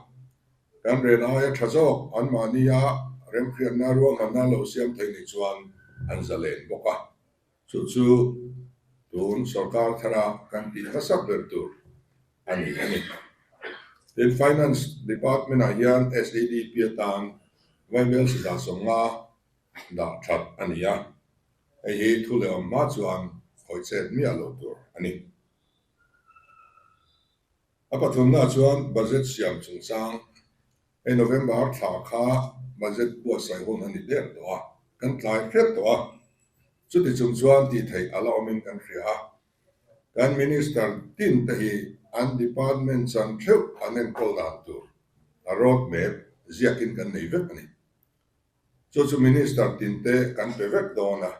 kan rate aia tha zawk anmahnia remhriatna ruahmanna lo siam thei nih chuan an zalen bawk a. Chu chu tun sorkar thara kan tih hmasa ber tur a ni a ni. Tin, Finance Department-ah hian SEDP atan Vaibel 150 dah that a ni a, hei hi thu leh awm hma chuan khawih chet miah lo tur a ni. A pathumnaah chuan budget siam chungchang Hei November thla kha budget buatsaih hun a ni der tawh a, kan tlai hret tawh a. Chuti chung chuan tih theih a la awmin kan hria a. Kan Minister tin te hi an department chan theuh an enkawl dan tur a road map ziakin kan nei vek a ni. Chu chu Minister tin te kan pe vek dawn a.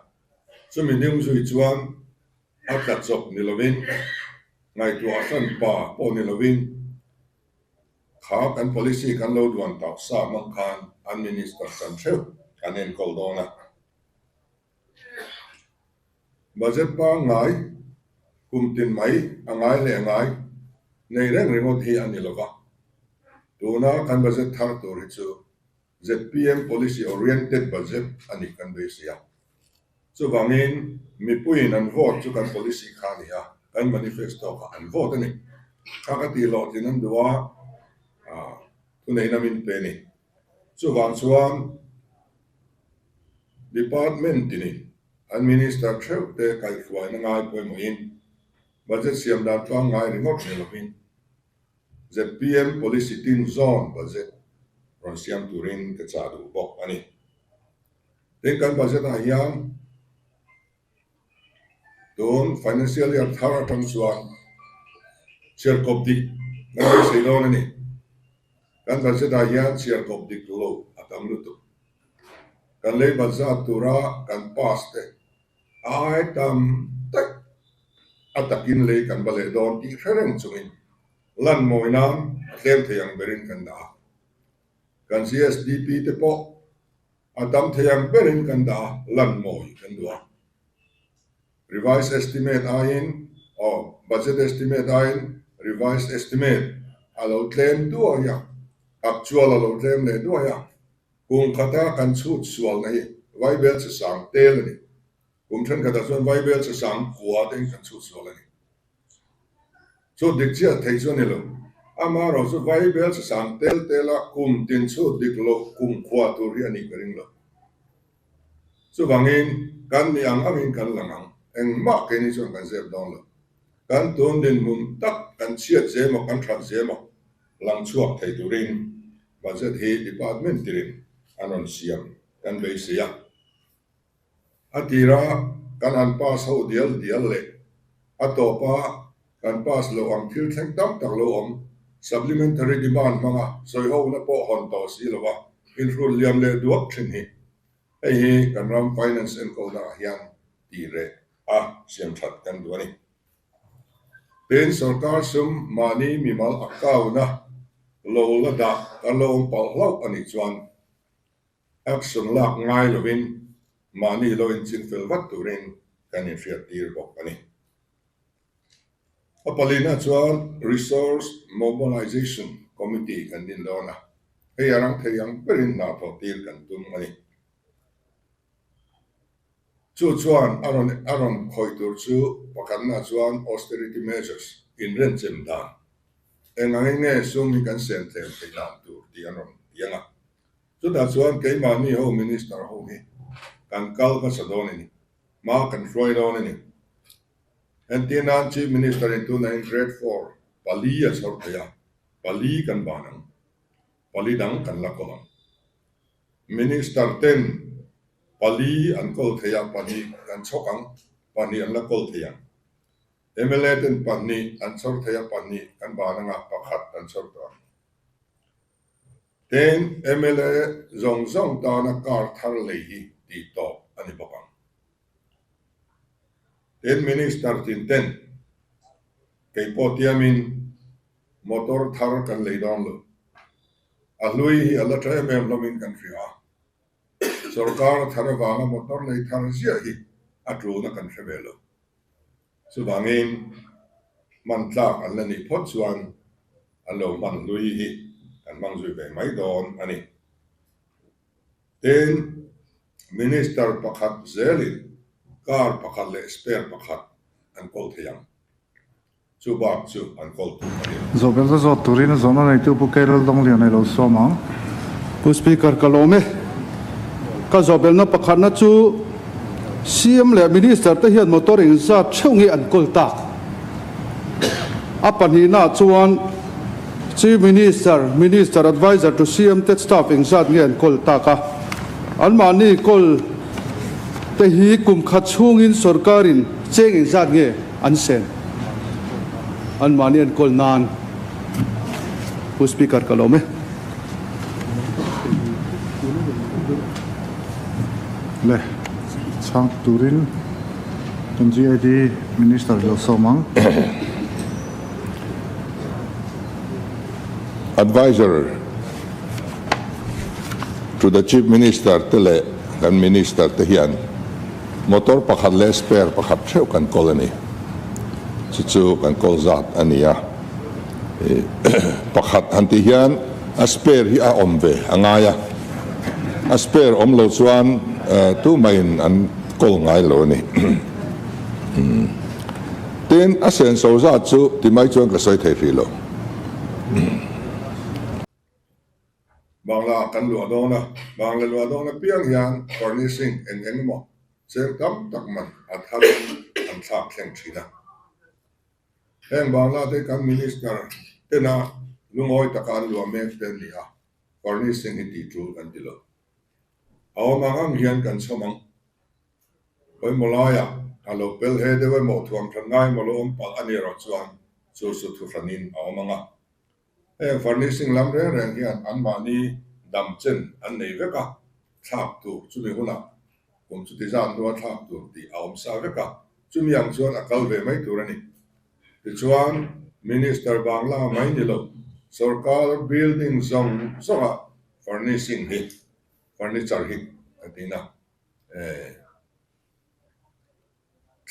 Chumi hnung zui chuan a tla chawp ni lovin, ngaihtuah hran pa pawh ni lovin, Kha kan policy kan lo duan tauh sa hmang khan an minister chan theuh an enkawl dawn a. Budget pangngai kum tin mai a ngai leh ngai nei reng ringawt hi a ni lova. Tuna kan budget thar tur hi chu zpm policy oriented budget a nih kan beisei a. Chuvangin mipuiin an vote chu kan policy kha a ni a, kan manifesto kha an vote a ni. Kha ka tih hlawhtlin an duh a, thuneihna min pe a ni. Chuvang chuan department tinin an minister theuh te kaihhruaina ngai pawimawhin budget siam dan tlangngai ringawt ni lovin zpm policy tin zawn budget rawn siam turin ka chah duh bawk a ni. Tin, kan budget ah hian tun financial year thar atang chuan chhiarkawp dik kan beisei dawn a ni. Kan budget ah hian chhiarkawp dik lo a tam lutuk. Kan lei bat zat tura kan pass te a ai tam daih a takin lei kan va leh dawn tih hre reng chungin lan mawi nan a tlem thei ang berin kan dah a. Kan GSDP te pawh a tam thei ang berin kan dah a, lan mawi kan duh a. Revised estimate aiin, aw, budget estimate aiin revised estimate a lo tlem duai a, actual a lo tlem leh duai a. Kum khata kan chhut sualna hi Vaibel che sang tel a ni. Kum thenkhatah chuan Vaibel che sang kua te in kan chhut sual a ni. Chhut dik chiah thei chu a ni lo. Amaherawh chu Vaibel sasang tel tel a kum tin chhut dik loh kum khua tur hi a nih ka ring lo. Chuvangin kan nih ang angin kan lang ang. Engmah keini chuan kan zep dawn lo. Kan tun dinhmun tak kan chhiat zemaw kan that zemaw lang chhuak thei turin budget hi department tirin an rawn siam kan beisei a. A tira kan han pass ho dial dial leh a tawpa kan pass loh ang thil thleng tam tak lo awm, supplementary demand hmanga sawihona pawh hawn tawh si lova inhrul liam leh duak thin hi hei hi kan ram finance enkawlnaah hian tih reh a siam that kan duh a ni. Tin, sorkar sum mahni mimal account-a lo la dah kan lo awm palh hlauh a nih chuan Action lak ngai lovin mahni lo inching fel vat turin kan inhriat tir bawk a ni. A palina chuan Resource Mobilization Committee kan din dawn a, hei a rang thei ang berin hna thawh tir kan tum a ni. Chu chuan a rawn a rawn khawih tur chu pakhatna chuan austerity measures, inrenchem dan, eng angin nge sum hi kan sen tlem theih dan tur tih an rawn ti ang a. Chutah chuan keimahni ho Minister ho hi kan kal hmasa dawn a ni, hma kan hruai dawn a ni. Entirnan Chief Minister in tunah in Grade 4 pali a chhawr thei a, pali kan ban ang, pali dang kan la kawl ang. Minister ten pali an kawl thei a, pahnih kan chhawk ang, pahnih an la kawl thei ang. Mla ten pahnih an chhawr thei a, pahnih kan ban ang a, pakhat an chhawr tawh ang. Tin, mla zawng zawng tana car thar lei hi tih tawp a ni bawk ang. Tin, Minister tin ten kei pawh tiamin motor thar kan lei dawn lo. A hlui hi a la tha em em hlawmin kan hria a. Sorkar thar avanga motor lei thar ziah hi a tulna kan hre ve lo. Chuvangin hman tlak an la nih phawt chuan an lo hman hlui hi kan hmang zui ve mai dawn a ni. Tin, Minister pakhat zelin car pakhat leh spare pakhat an kawl thei ang. Chu bak chu an kawl tur a ni lo. Zawhbelna zawt turin a zawhna neitu Pu Keirel Dawnglian ei lo sawm ang. Pu Speaker ka lawm e. Ka zawhbelna pakhatna chu CM leh Minister te hian motor engzat theuh nge an kawl tak? A pahnihnaah chuan Chief Minister, Minister Adviser to CM te staff engzat nge an kawl tak a? Anmahni kawl te hi kum khat chhungin sorkarin cheng engzat nge an sen? Anmahni an kawl nan Pu Speaker ka lawm e. Le chhang turin kan GID Minister lo sawm ang. Adviser to the Chief Minister te leh kan Minister te hian motor pakhat leh spare pakhat theuh kan kawl a ni. Chu chu kan kawl zat a ni a. Pakhat han tih hian a spare hi a awm ve a ngai a. A spare awm lo chuan tumah-in an kawl ngai lo a ni. Tin, a senso zat chu ti mai chuan ka sawi thei hrih lo. Bangla kan luah dawn a, Bangla luah dawn apiang hian furnishing eng eng emaw cheng tam tak man a tharin an thlak thleng thin a. Heng Bangla te kan Minister tena lungawi taka an luah mek te an ni a, furnishing hi tih tul kan ti lo. A awm ang ang hian kan chhawm ang. Pawimawh laiah a lo pel he deuh emaw thuam hran ngai emaw lo awm palh a ni erawh chuan chu su thu hranin a awm ang a. Heng furnishing lam reng reng hian anmahni dam chen an nei vek a, thlak tur chumi hunah kum chuti zat hnua thlak tur tih a awm sa vek a, chumi ang chuan a kal ve mai tur a ni. Tichuan, Minister Bangla mai ni lo, sorkar building zawng zawngah furnishing hi, furniture hi ka tin a.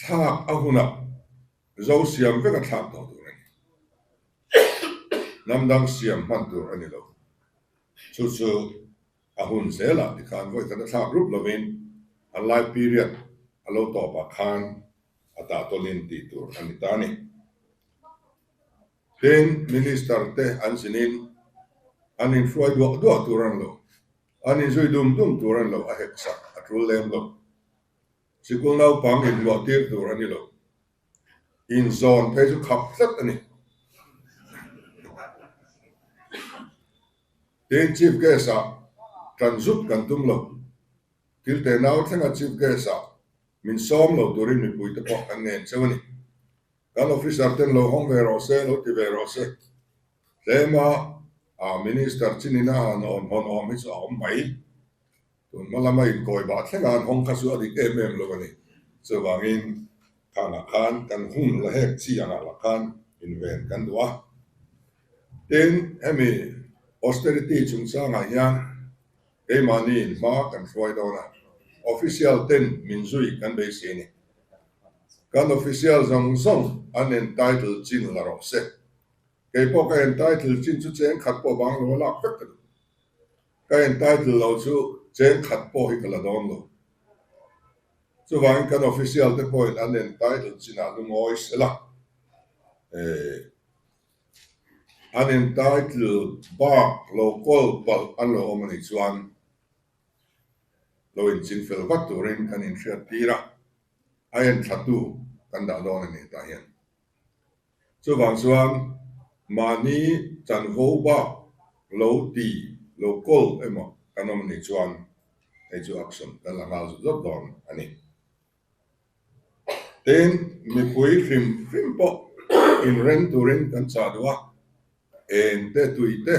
Thlak a hunah zo siam vek a thlak tawh tur a ni. Hnam dang siam hman tur a ni lo. Chu chu a hun zelah tikhan vawi khat a thlak rup lovin an lai period a lo tawpah khan a tah tawlin tih tur a ni ta a ni. Tin, Minister te an zinin an inhruai duah duah tur a ni lo. An inzui dum dum tur a ni lo, a hek sak a tul lem lo. Sikul naupang inhmuah tir tur a ni lo. Inzawn phei chu khap tlat a ni. Tin, Chief Guest-ah tan zut kan tum lo. Thil te nau thlenga Chief Guest-ah min sawm lo turin mipuite pawh kan ngen cheu a ni. Kan officer ten lo hawng ve rawh se, lo ti ve rawh se. Tlema a Minister chinina han hawn hawn awm hi chu a awm mai. Tun hma lama inkawi bah thlenga an hawng kha chu a dik em em lo a ni. Chuvangin khanah khan kan hun la hek chi angah lah khan inven kan duh a. Tin, hemi austerity chungchangah hian keimahni in hma kan hruai dawn a, official ten min zui kan beisei a ni. Kan official zawng zawng an entitle chin la rawh se. Kei pawh ka entitle chin chu cheng khat pawh bang lo a lak vek ka duh. Ka entitle lo chu cheng khat pawh hi ka la dawn lo. Chuvangin kan official te pawhin an entitle chinah lungawi sela. An entitle bak lo kawl palh an lo awm a nih chuan lo inching fel vat turin kan inhriat tir a. A en thlatu kan dah dawn a ni tah hian. Chuvang chuan mahni chanvo bak lo ti lo kawl emaw kan awm nih chuan hei chu action kan la nghal zut zut dawn a ni. Tin, mipui hrim hrim pawh inrem turin kan chah duh a, eng te tui te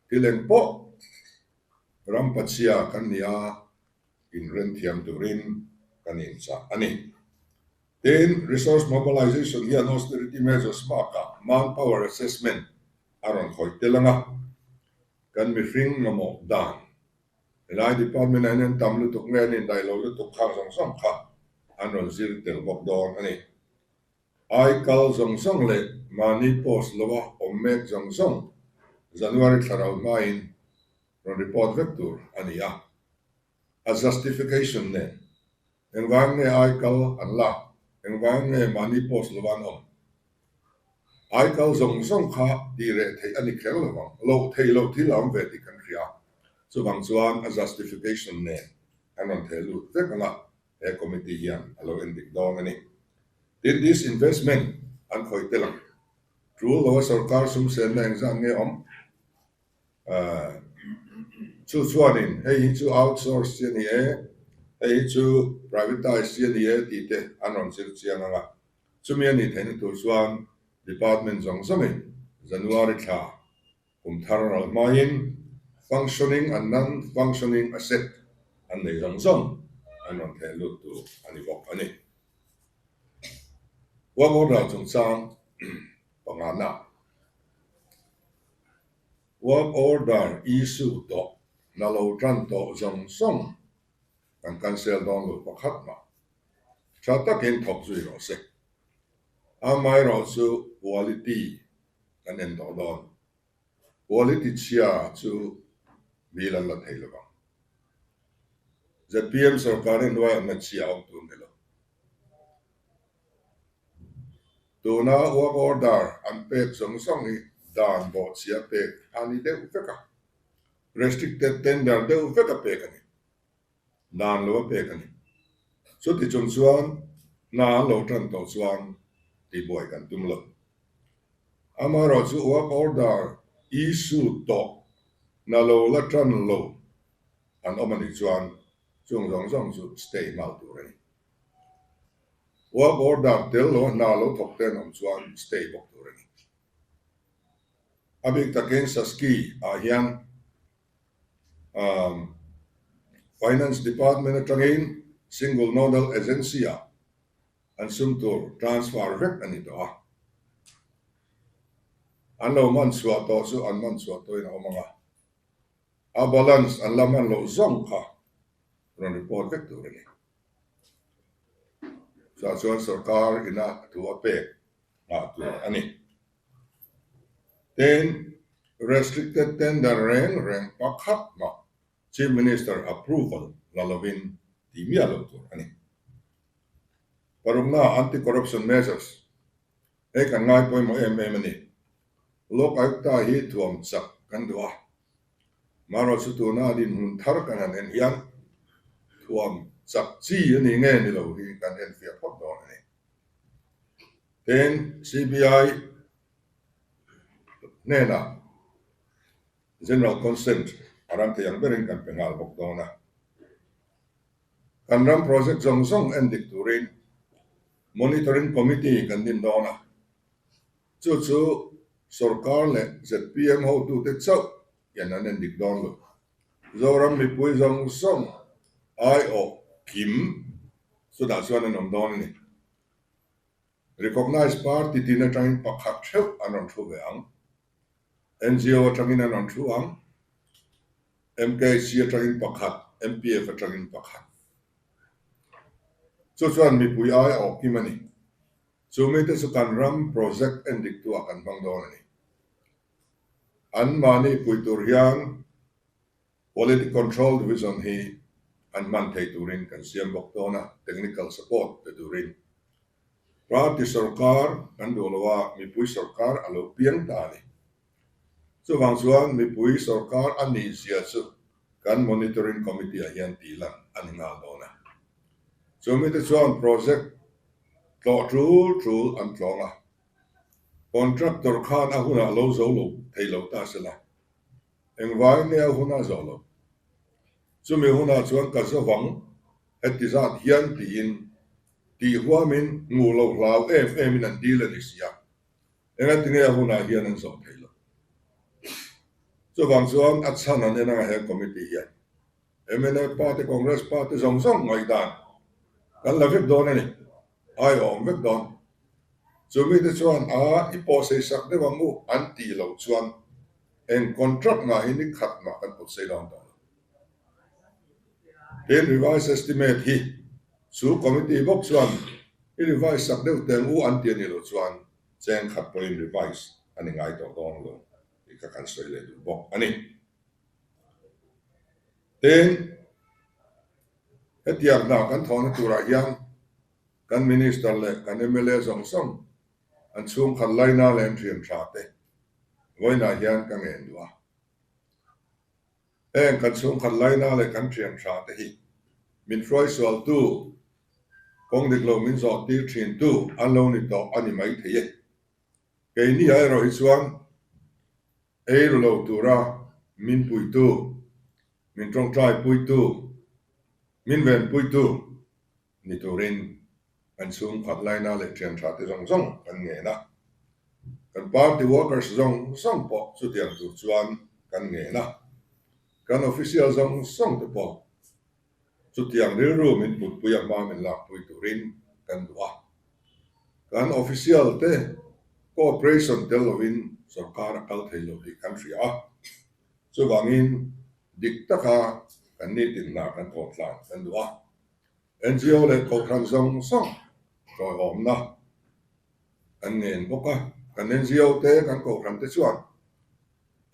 thil eng pawh ram pachhia kan ni a, inrem thiam turin kan inchah a ni. Tin, Resource Mobilization hian austerity measures bakah manpower assessment a rawn khawih tel ang a, kan mihring mamawh dan, helai department ah hian an tam lutuk nge an indaih lo lutuk khang zawng zawng kha an rawn zir tel bawk dawn a ni. Ai kal zawng zawng leh mahni post loa awm mek zawng zawng January thla rau hmain rawn report vek tur a ni a, a justification nen engvang nge ai kal an lak, engvang nge mahni post lova an awm. Ai kal zawng zawng kha tih reh theih a ni kher lo vang, loh theih loh thil a awm ve tih kan hria. Chuvang chuan a justification nen an rawn theh lut vek ang a, he committee hian a lo endik dawn a ni. Tin, disinvestment an khawih tel ang. Tul loa sorkar sumsenna engzat nge awm? Chu chuanin hei hi chu outsource chi a ni e, hei hi chu privatise chi a ni e tih te an rawn zir chiang ang a. Chumi a nih theihna tur chuan department zawng zawngin January thla kum thar ral hmaiin functioning and non-functioning asset an nei zawng zawng an rawn theh lut tur a ni bawk a ni. Work order chungchang pangana. Work order issue tawh na lo tan tawh zawng zawng kan cancel dawn lo pakhat mah. Tha takin thawk zui rawh se. Amaherawh chu quality kan en tawh dawn. Quality chhia chu bill an la thei lo vang. ZPM sorkar in hnuaiah na chhia a awm tur ni lo. Tuna work order an pek zawng zawng hi dan bawhchhia pek a ni deuh vek a, restricted tender deuh vek a pek a ni, dan lo a pek a ni. Chuti chung chuan hna an lo tan tawh chuan tihbuai kan tum lo. Amaherawh chu work order issue tawh hna lo la tan lo an awm a nih chuan chung zawng zawng chu stay nghal tur a ni. Work order tel lo hna lo thawk te an awm chuan stay bawk tur a ni. A bik takin Saski ah hian Finance Department atangin Single Nodal Agency ah an sum tur transfer vek a ni tawh a. An lo man chhuah tawh chu an man chhuah tawhin a awm ang a. A balance an la man loh zawng kha rawn report vek tur a ni. Chutah chuan sorkar ina thu a pek nghah tur a ni. Tin, restricted tender reng reng pakhat mah Chief Minister approval la lovin tih miah lo tur a ni. Parukna anti-corruption measures hei kan ngai pawimawh em em a ni. Lok Ayukta hi thuam chak kan duh a. Marawh chu tuna dinhmun thar kan han en hian thuam chak chi a ni nge ni lo hi kan enfiah phawt dawn a ni. Tin, CBI hnenah General Consent a ram thei ang berin kan pe nghal bawk dawn a. Kan ram project zawng zawng endik turin Monitoring Committee kan din dawn a. Chu chu sorkar leh zpm hotute chauh hian an endik dawn lo. Zoram mipui zawng zawng aiawh kim chutah chuan an awm dawn a ni. Recognised party tin atangin pakhat theuh an rawn thu ve ang. NGO atangin an rawn thu ang. MKC atangin pakhat, MPF atangin pakhat. Chu chuan mipui ai a awh kim a ni. Chu mite chu kan ram project en diktu ah kan hmang dawn a ni. An mahni pui tur hian Quality Control Division hi an hman thei turin kan siam bawk dawn a, technical support pe turin. Party sorkar kan duh lo a, mipui sorkar a lo piang ta a ni. Chuvang chuan mipui sorkar a nih zia chu kan Monitoring Committee ah hian tih lan a ni nghal dawn a. Chu mite chuan project tlawh tul tul an tlawng a, contractor khan a hunah lo zo lo thei lo ta se la, engvai nge a huna zawh lo? Chumi hunah chuan ka zo vang heti zat hian tiin tih huamin nguh lo hlau em emin an dil a ni si a. Engatinge a hunah hian an zawh thei lo? Chuvang chuan a chhan an en anga he committee hian mnf party, Congress party zawng zawng ngaihdan kan la vek dawn a ni, ai a awm vek dawn. Chu mite chuan a i pawhsei sak deuh ang u an tih loh chuan eng contract mah hi ni khat mah kan pawtsei dawn tawh lo. Tin, revise estimate hi chu committee bawk chuan i revise sak deuh teng u an ti a nih loh chuan cheng khat pawhin revise a ni ngai tawh dawn lo tih kha kan sawi leh duh bawk a ni. Tin, hetiang hna kan thawhna turah hian kan Minister leh kan mla zawng zawng an chhungkhat laina leh an thian tha te vawiinah hian ka ngen duh a. Heng kan chhungkhat laina leh kan thian tha te hi min hruaisualtu, kawng dik lo min zawh tir thintu an lo ni tawh a ni mai thei e. Keini ah erawh hi chuan ei ru lo tura min puitu, min tawngtai puitu, min ven puitu ni turin kan chhungkhat laina leh thian tha te zawng zawng kan ngen a. Kan party workers zawng zawng pawh chutiang tur chuan kan ngen a. Kan official zawng zawng te pawh chutiang rilru min putpui a hma min lakpui turin kan duh a. Kan official te cooperation tel lovin sorkar a kal thei lo tih kan hria a. Chuvangin dik taka kan nitin hna kan thawh tlan kan duh a. NGO leh Kohhran zawng zawng ṭawihawmna kan ngen bawk a, kan NGO te kan Kohhran te chuan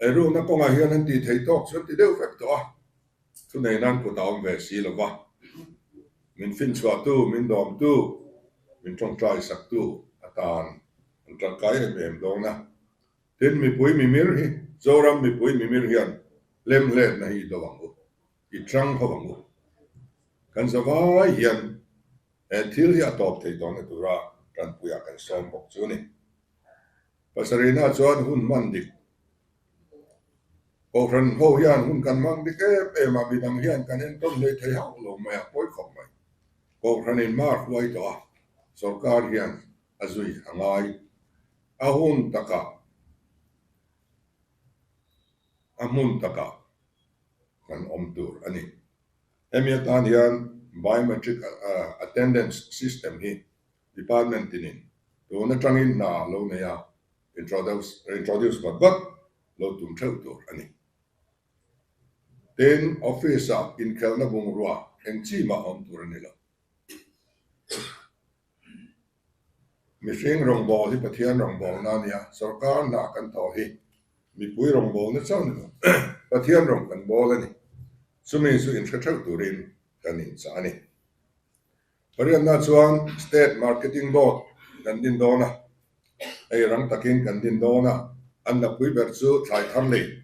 eirukna kawngah hian an tih theih tawk chu an ti deuh vek tawh a, thunei nan kut a awm ve si lo va, min finchhuahtu, min dawmtu, min ṭawngṭai saktu atan an ṭangkai em em dawn a. Tin, mipui mimir hi, Zoram mipui mimir hian hlemhletna hi i do ang u. I tang ho ang u. Kan zavai hian he thil hi a tawp thei tawhna tura tanpuiah kan sawm bawk chu a ni. Pasarihna chuan hun hman dik. Kohhran ho hian hun kan hmang dik em em a, midang hian kan entawn hlei thei hauh lo mai a, pawi khawp mai. Kohhranin hma a hruai tawh a, sorkar hian a zui a ngai. A hun takah, a hmun takah kan awm tur a ni. Hemi atan hian Biometric Attendance System hi Department tinin tun atangin hna lo nei a, introduce vat vat lo tum theuh tur a ni. Tin, Office-ah inkhelhna bungrua eng chi mah awm tur a ni lo. Mihring rawngbâwl hi Pathian rawngbâwlna a nia, sorkar hna kan thawh hi mipui rawngbâwlna chauh ni lo, Pathian rawng kan bâwl a ni. Chumi chu inhre theuh turin kan inchah a ni. Pariatna chuan State Marketing Board kan din dawn a, hei rang takin kan din dawn a, an napui ber chu thlai thar lei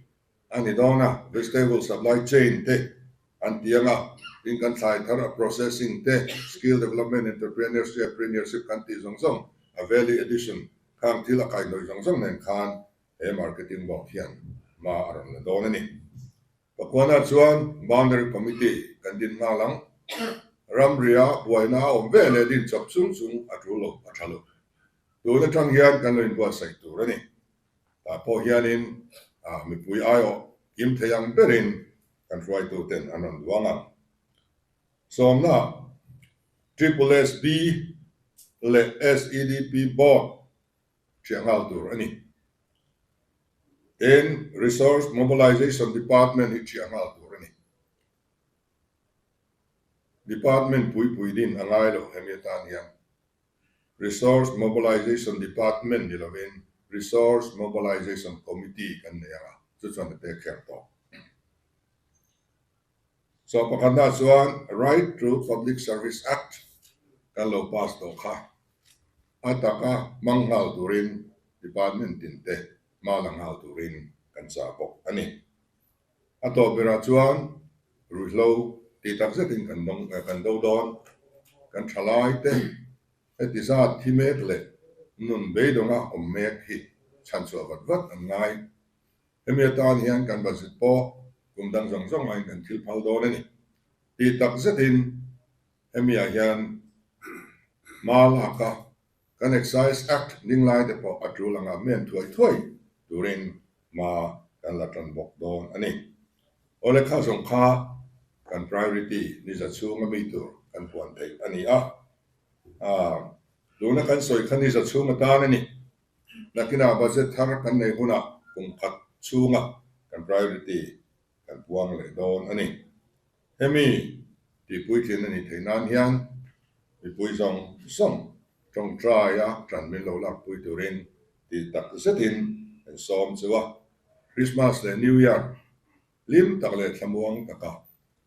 A ni dawn a, vegetable supply chain te an ti ang a, tin kan thlai thar a processing te, skill development, entrepreneurship, preneurship kan tih zawng zawng, a value addition khang thil a kaihhnawih zawng zawng nen khan he marketing board hian hma a rawn la dawn a ni. Pakuana chuan boundary committee kan din nghal ang. Ramria buaina a awm ve leh din chawp chung chung a tul lo, a tha lo. Tun atang hian kan lo inbuatsaih tur a ni. Tah pawh hianin mipui aiawh kim thei ang berin kan hruaituten an rawn duang ang. Sawmna, Triple SB leh SEDP Board ṭhiah nghal tur a ni. Tin, Resource Mobilization Department hi ṭhiah nghal tur a ni. Department puipui din a ngai lo hemi atan hian Resource Mobilization Department ni lovin Resource Mobilization Committee kan nei ang a, chu chuan a pek kher tawh. Chaw pakhatna chuan Right to Public Service Act kan lo pass tawh kha a taka hmang nghal turin department tin te hma la nghal turin kan chah bawk a ni. A tawp berah chuan ruihhlo tih tak zetin kan dawng kan do dawn. Kan thalai te heti zat thi mek leh nun beidawnga awm mek hi chhanchhuah vat vat an ngai. Hemi atan hian kan budget pawh kum dang zawng zawng aiin kan thil phal dawn a ni. Tih tak zetin hemi ah hian hma lak a kan Excise Act ding lai te pawh a tul anga men thuai thuai turin hma kan la tan bawk dawn a ni. Awle kha zawng kha kan priority ni za chhunga mi tur kan puan theih a ni a. Tuna kan sawi kha ni za chhung atan a ni. Nakinah budget thar kan nei hunah kum khat chhunga kan priority kan puang leh dawn a ni. Hemi tihpuitlin a nih theih nan hian mipui zawng zawng tawngtaia tan min lo lakpui turin tih tak zetin kan sawm chu a. Christmas leh New Year hlim tak leh thlamuang taka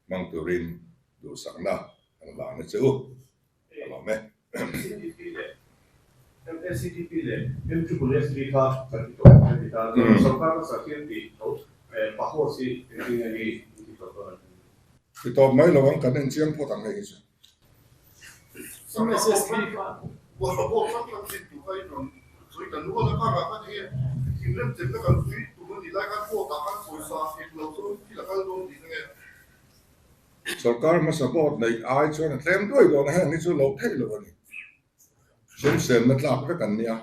hmang turin duhsakna kan hlan a che u. Ka lawm e. CTP leh MACTP leh MSSB kha kan ti tawp a ni ta. Chuan sorkar hmasa thil tih tho PAHOS hi engtin nge mi in ti tawp dawn ang? Ti tawp mai lo ang, kan en chiang phawt ang hei hi chu. MSSB kha. Sorkar hmasa board neih ai chuan a tlem duai dawn a, heng hi chu lo theih lo a ni. Sum senna tlak vek an nia.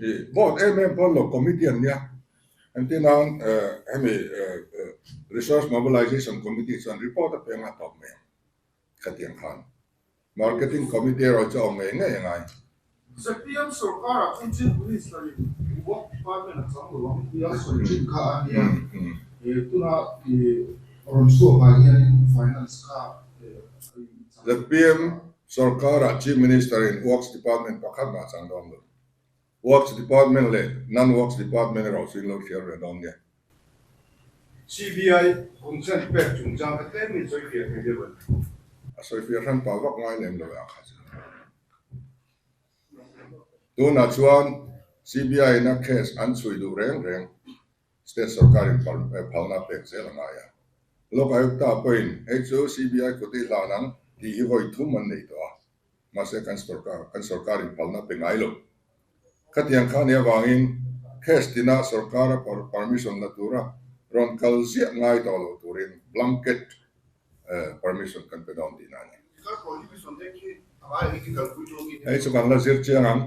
Ih board em em pawn lo committee an nia. Engtin nan hemi Resource Mobilization Committee chuan report a peng a tawp mai ang khatiang khan. Marketing Committee erawh chu a awm ngei ngei a ngai. ZPM sorkar-ah chuan Chief Minister-in Work Department a chang lo ang tia sawi thin kha a nia. Tuna rawn chhuakah hianin Finance kha a in chang. ZPM sorkar-ah Chief Minister-in Works Department pakhat mah a chang dawn lo. Works Department leh Non-Works Department erawh chu in lo thliar ve dawn nia. CBI consent pek chungchang kha tlem in sawi fiah thei deuh a ni. A sawi fiah hran pah vak ngai lem lo e a kha chu. Tunah chuan CBI in a case an chhui duh reng reng state sorkar in phalna a pek zel a ngai a. Lok Ayukta pawhin hei chu CBI kut i hlan ang tih hi vawi thum an nei tawh a. Mahse kan sorkar kan sorkarin phalna pe ngai lo. Khatiang kha nih avangin case tina sorkara permission la tura rawn kal ziah ngai tawh lo turin blanket permission kan pe dawn tihna a ni. Hei chu kan la zir chiang ang.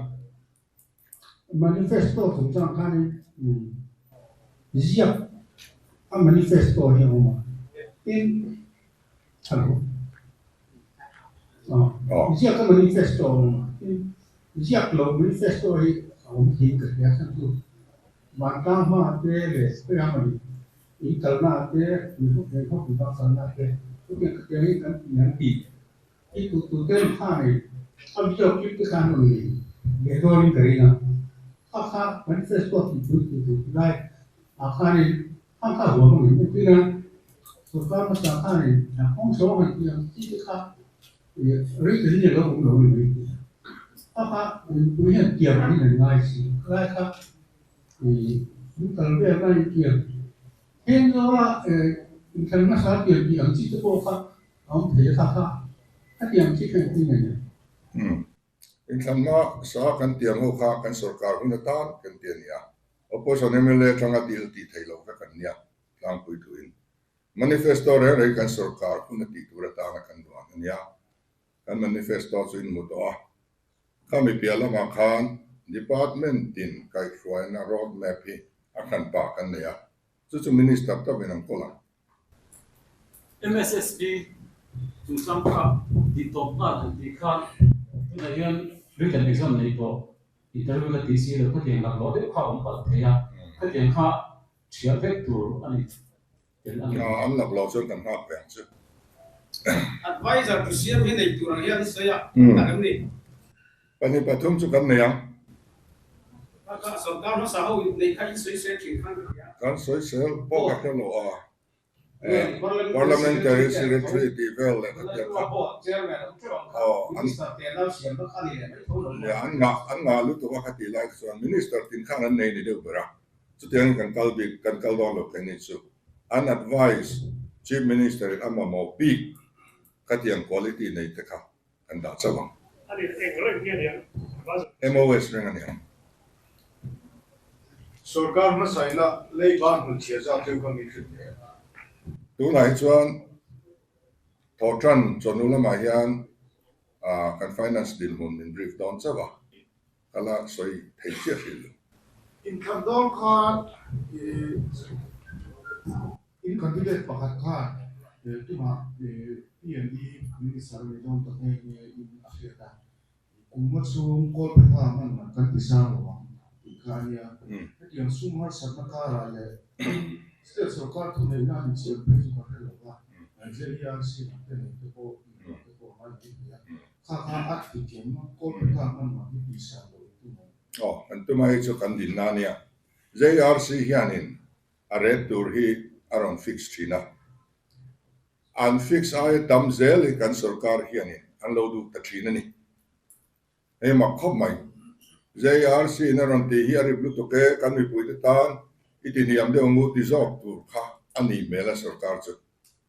Manifesto chungchang khanin ziak a manifesto hi a awm a, tin Hello. Ziak a manifesto a awm a, tin ziak loh manifesto hi a awm thin ka hria chhan chu vantlang hma te leh khawiah mawni in kalna te in khawpui bak kalna te chutiang khatiang hi kan ti an ti i tu tu ten kha nei a video clip te khan rawn nei leh dawnin ka ring a, kha kha manifesto tih pui tih tur ti lai ah khanin Kha kha huam a ngei entir a, sorkar hmasa khanin kawng chho a han tih ang chi te kha written in a lo awm lo a ni mai tih a. Kha kha mipui hian tiam angin an ngai si. Khalai kha in kal vel a intiam then zawra inthlan hmasa tiam tih ang chi te pawh kha a awm thei a, kha kha khatiang chi kha engtin nge ni? Inthlan hmasa kan tiam ho kha kan sorkar hun atan kan ti a ni a. Opposition mla atanga deal tih theih loh vek an nia, tlangpui thuin. Manifesto reng reng kan sorkar hun a tih tur atana kan duan a nia. Kan manifesto chu in hmu tawh a. Khami piah lamah khan department tin kaihhruaina road map hi a hran pah kan nei a, chu chu minister tawkin an kawl ang. MSSB chungchang kha tih tawp nghal han tih khan tunah hian written exam nei tawh interview la ti si lo khatiang laklawh deuh kha a awm palh thei a, khatiang kha thiah vek tur a ni tel a ni. An laklawh chuan kan nghak ve ang chu. Adviser to CM hi nei tur ang hian i sawi a, tak em ni? Pahnih pathum chu kan nei ang. Kha kha sorkar hmasa ho neih kha in sawisel thin khan ka hria. Kan sawisel pawh ka hre lo a. Parliamentary Secretary tih vel leh khatiang kha aw an an ngah an ngah lutuk a khatih lai te chuan Minister tin khan an nei ni deuh ber a, chutiangin kan kal bik kan kal dawn lo keini chu an advice Chief Minister in a mamawh bik khatiang quality nei te kha kan dah chauh ang. MOS reng a ni ang. Sorkar hmasaina leiba hnutchhiah zat deuh kha min hrilh thei a. Tunah hi chuan thawhtan chawhnu lamah hian kan finance dinhmun min brief dawn chauh a, ka la sawi thei chiah hrih lo. Inthlan dawn khan In candidate pakhat khan tunah PND Minister a ni dawn ta nghe nghe in a hriat a, kum a chhung Kawlphetha hman man kan ti sang lo ang tih kha a nia. Hetiang sum harsatna karah leh state sorkar thuneihna a insiam phei chu ka hre lo va, JERC lam te nen te pawh inruah te pawh a ngai mai thei a, kha kha a ti kem Kawlphetha hman man hi tihsan loh in tum ang. Aw, kan tuma hi chu kan dinna a nia. JRC hianin A rate tur hi a rawn fix thin a, an fix aia tam zel hi kan sorkar hianin an lo duh ta thin a ni. Hei mak khawp mai. JRC in a rawn tih hi a rip lutuk e, kan mipuite tan i ti hniam deuh ngu ti zawk tur kha a ni hmel a sorkar chu.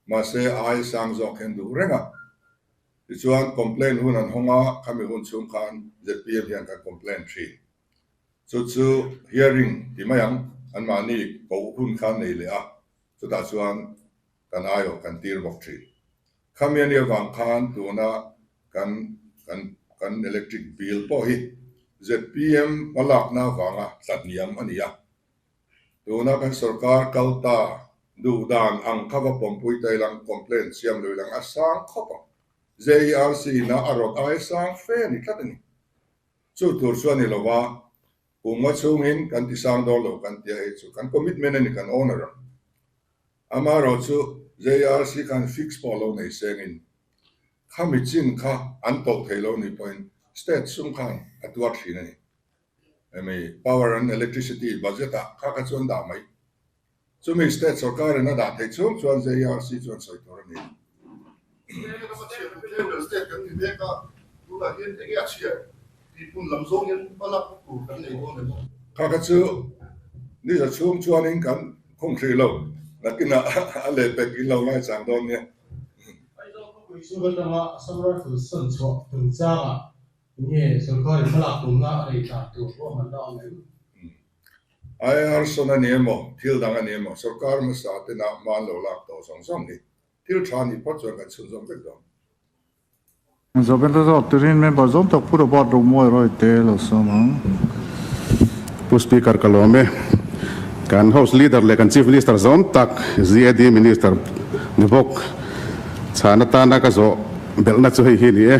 Mahse a aia sang zawk hian duh reng a. Tichuan complaint hun an hawng a, khami hun chhung khan zpm hian kan complaint thin. Chu chu hearing ti mai ang, anmahni koh hun kha nei leh a, chutah chuan kan aiawh kan tir bawk thin. Khami a nih avang khan tuna kan kan kan electric bill pawh hi zpm hmalakna avanga tlahniam a ni a. Tuna kan sorkar kal ta duh dan ang kha va pawmpui ta ilang complaint siam lo ilang a sang khawp ang. JERC ina a rawt ai sang fe a ni tlat a ni. Chu tur chu a ni lo va, kum nga chhungin kan ti sang dawn lo kan tia hei chu kan commitment a ni kan owner ang. Amaherawh chu JRC khan fix pawh lo nei sengin khami chin kha an tawh thei lo ni pawhin state sum khan a tuar thin a ni. Hemi power and electricity budget ah kha kha chu an dah mai. Chumi state sorkarin a dah theih chhung chuan JRC chuan sawi tur a ni. State kan ni mek a, tunah hian enge a chhiat tih hmun lam zawng hian hma lak tur kan nei dawn em aw? Kha kha chu ni za chhung chuanin kan khung hrih lo, nakinah a lehpek in lo ngaichang dawn nia. Aizawl khawpui chhung atanga Assam Rifles sawn chhuah chungchangah enge sorkarin hmalak tumna a nei dan tur ruahmanna a awm em? IR sawn a ni emaw, thil dang a ni emaw, sorkar hmasa tena hma an lo lak tawh zawng zawng hi thil tha nih phawt chuan kan chhunzawm vek dawn. Zawhbenta zawk turin member zawm tak Pu Robert Romawi Royte lo sawm ang. Pu Speaker ka lawm e. Kan House Leader leh kan Chief Minister zawm tak ZAD Minister ni bawk chhan atana ka zawh belhna chu hei hi a ni e.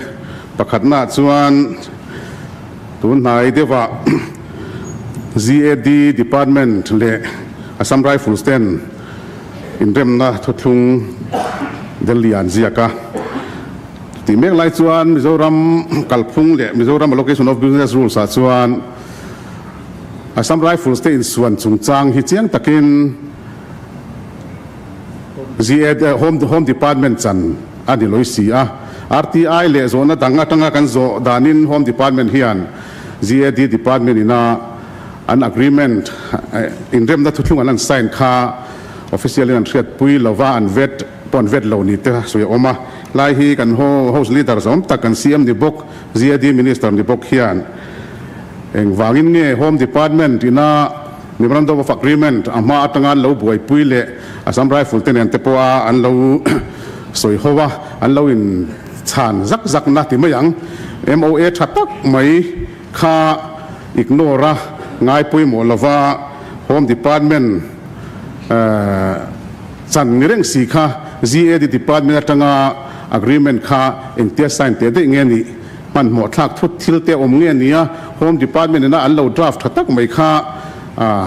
Pakhatnaah chuan Tun hnai deuhah ZAD Department leh Assam Rifles ten inremna thuthlung Delhi ah an ziak a. Tih mek lai chuan Mizoram kalphung leh Mizoram Allocation of Business Rules ah chuan Assam Rifles te insuan chungchang hi chiang takin ZAD Home Department chan a ni lawih si a. RTI leh zawhna dang atanga kan zawh danin Home Department hian ZAD Department ina an agreement inremna thuthlung an an sign kha official in an hriatpui lova an vet pawh an vet lo ni te sawi a awm a. Lai hi kan House Leader zawm tak kan CM ni bawk ZAD Minister ni bawk hian engvangin nge Home Department ina Memorandum of Agreement a hma atanga an lo buaipui leh Assam Rifle te nen te pawha an lo sawi ho a, an lo in chhan zak zak na ti mai ang. MOA tha tak mai kha ignore a ngai pawimawh lova Home Department chan ni reng si kha ZAD Department atanga agreement kha engtia sign teh daih nge nih Hmanhmawh thlak thut thil te awm nge nia, Home Department ina an lo draft tha tak mai kha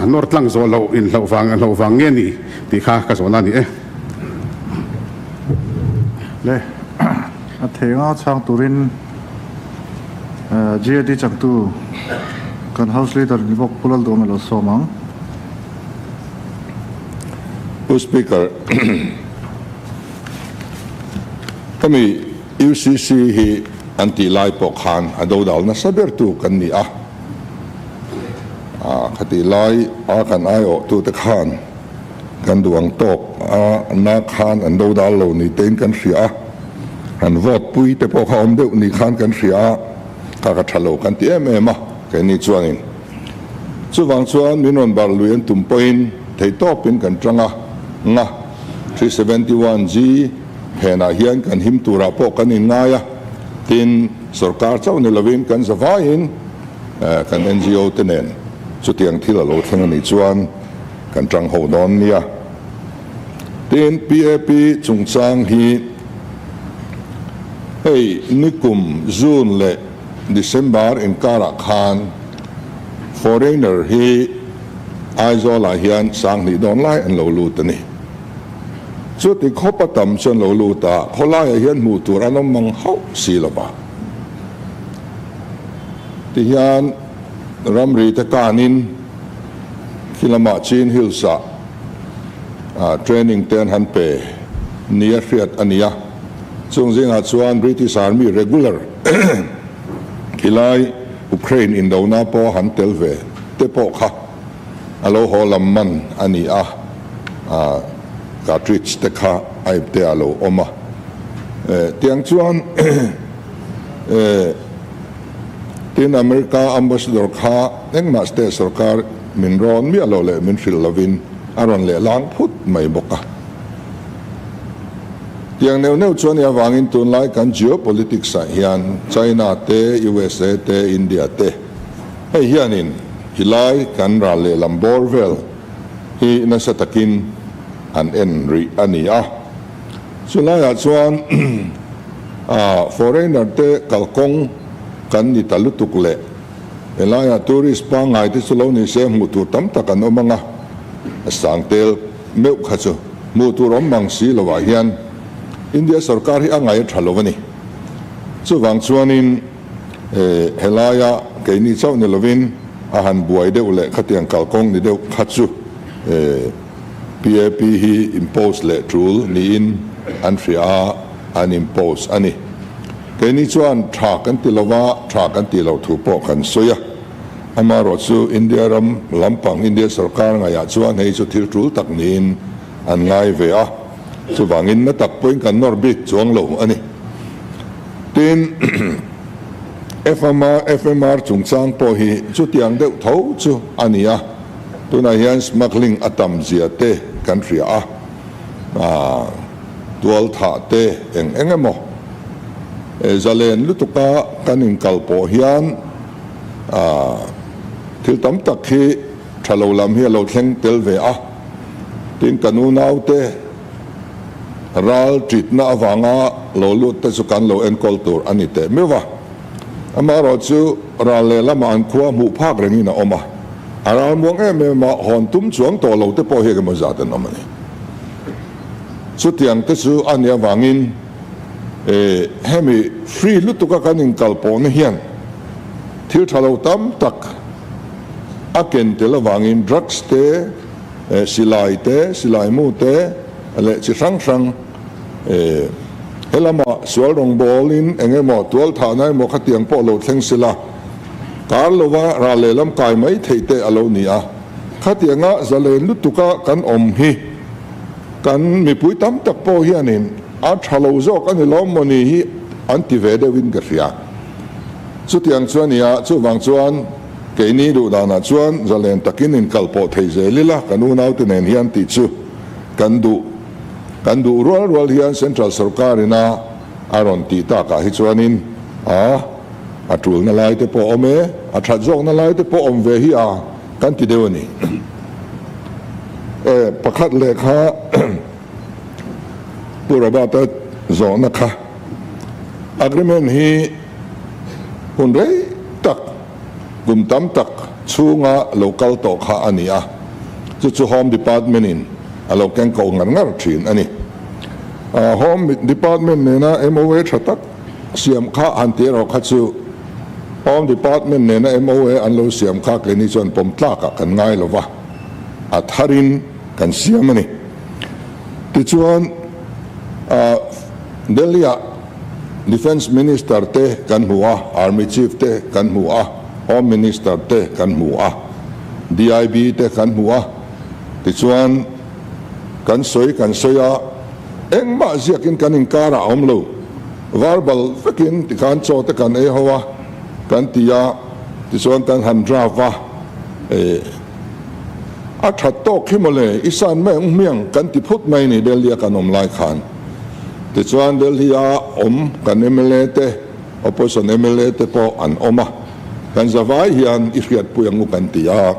nawr tlang zawh loh in hlauh vang hlauh vang nge ni tih kha ka zawhna a ni e. Le. A thei anga chhang turin GAD changtu kan House Leader ni bawk Pu Lalduhawm a lo sawm ang. Pu Speaker, hemi UCC hi an tih lai pawh khan a dodal nasa bertu kan ni a, khatih lai a kan aiawhtute khan kan duh ang tawk a na khan an dodal lo ni tein kan hria a, han vote pui te pawh kha awm deuh ni khan kan hria a, kha ka tha lo kan ti em em a keini chuanin. Chuvang chuan min rawn bar lui an tum pawhin theihtawpin kan tang a, nga 371G phenah hian kan him turah pawh kan inngai a, tin sorkar chauh ni lovin kan zavaiin kan NGO te nen chutiang thil a lo thleng a nih chuan kan tang ho dawn nia. Tin PAP chungchang hi hei nikum June leh December inkarah khan foreigner hi Aizawlah hian 2000 dawn lai an lo lut a ni. Chuti khawp a tam chu an lo lut a, khawlaiah hian hmuh tur an awm mang hauh si lo va. Tihian ramri te kanin khi lamah Chin Hills-ah training te an han pe nia hriat a ni a. Chung zingah chuan British Army regular khilai Ukraine indona pawh han tel ve te pawh kha a lo haw lam man a ni a, cartridge te kha a ipte ah a lo awm a. Tiang chuan tin America Ambassador kha engmah state sorkar min rawn miah lo leh min hrilh lovin a rawn lehlang phut mai bawk a. Tiang neuh neuh chuan i avangin tunlai kan geopolitics ah hian China te, USA te, India te hei hianin hilai kan ral lehlam bawr vel hi nasa takin an en rih a ni a. Chulaiah chuan foreigner te kalkawng kan ni ta lutuk leh helaiah tourist pangngai te chu lo ni se hmuh tur tam tak an awm ang a, a sang tel meuh kha chu hmuh tur awm mang si lo ah hian India sorkar hi a ngaih a tha lo a ni. Chuvang chuanin helaia keini chauh ni lovin a han buai deuh leh khatiang kalkawng ni deuh kha chu PAP hi impose leh tul niin an hria a, an impose a ni. Keini chuan tha kan ti lo va, tha kan tih loh thu pawh kan sawi a. Amaherawh chu India ram lampang India sorkar ngaihah chuan hei chu thil tul tak niin an ngai ve a, chuvangin na tak pawhin kan nawr bik chuang lo a ni. Tin, FMR FMR chungchang pawh hi chutiang deuh tho chu a ni a, tunah hian smuggling a tam zia te kan hria a, tual thah te eng eng emaw zalen lutuka kan inkal pawh hian, Thil tam tak hi tha lo lam hi a lo thleng tel ve a, tin kan unaute ral titna avanga lo lut te chu kan lo enkawl tur a ni teh meuh a. Amaherawh chu ral lehlamah an khua hmuh phak rengin a awm a, a ral muang em em a, hawn tum chuang tawh lo te pawh hi engemaw zat an awm a ni. Chutiang te chu a nih avangin hemi free lutuka kan inkal pawhna hian thil tha lo tam tak a ken tel avangin drugs te, silai te, silai mu te leh chi hrang hrang helama sual rawngbawlin eng emaw tualthahna emaw khatiang pawh lo thleng sila kar lova ral lehlam kai mai theih te a lo ni a. Khatianga zalen lutuka kan awm hi kan mipui tam tak pawh hianin a tha lo zawk a ni lawm maw ni hi an ti ve deuhin ka hria. Chutiang chu a ni a, chuvang chuan keini duh danah chuan zalen takin inkal pawh thei zel ila kan unaute nen hian tih chu kan duh. Kan duh rual rual hian Central sorkarin a a rawn tih takah hi chuanin a a tulna lai te pawh awm e, a that zawkna lai te pawh awm ve hi a kan ti deuh a ni. E, pakhat leh kha Pu Robert-a zawhna kha agreement hi hun rei tak, kum tam tak chhunga lo kal tawh kha a ni a, chu chu Home Department-in a lo keng ko ngar ngar thin a ni. Home Department nena MOA tha tak siam kha han ti erawh kha chu Home Department nena MOA an lo siam kha keini chuan pawm tlakah kan ngai lo va, a tharin kan siam a ni. Tichuan, Delhi-ah Defence Minister te kan hmu a, Army Chief te kan hmu a, Home Minister te kan hmu a, DIB te kan hmu a, tichuan kan sawi kan sawi a, engmah ziakin kan inkarah a awm lo, verbal vekin tikhan chaw te kan ei ho a kan ti a, tichuan kan han draft a, eh a that tawk hi mawle, i san mai ang hmiang kan ti phut mai ni Delhi a kan awm lai khan. Tichuan Delhi-a awm kan mla te, Opposition mla te pawh an awm a, kan zavai hian i hriatpui ang u kan ti a,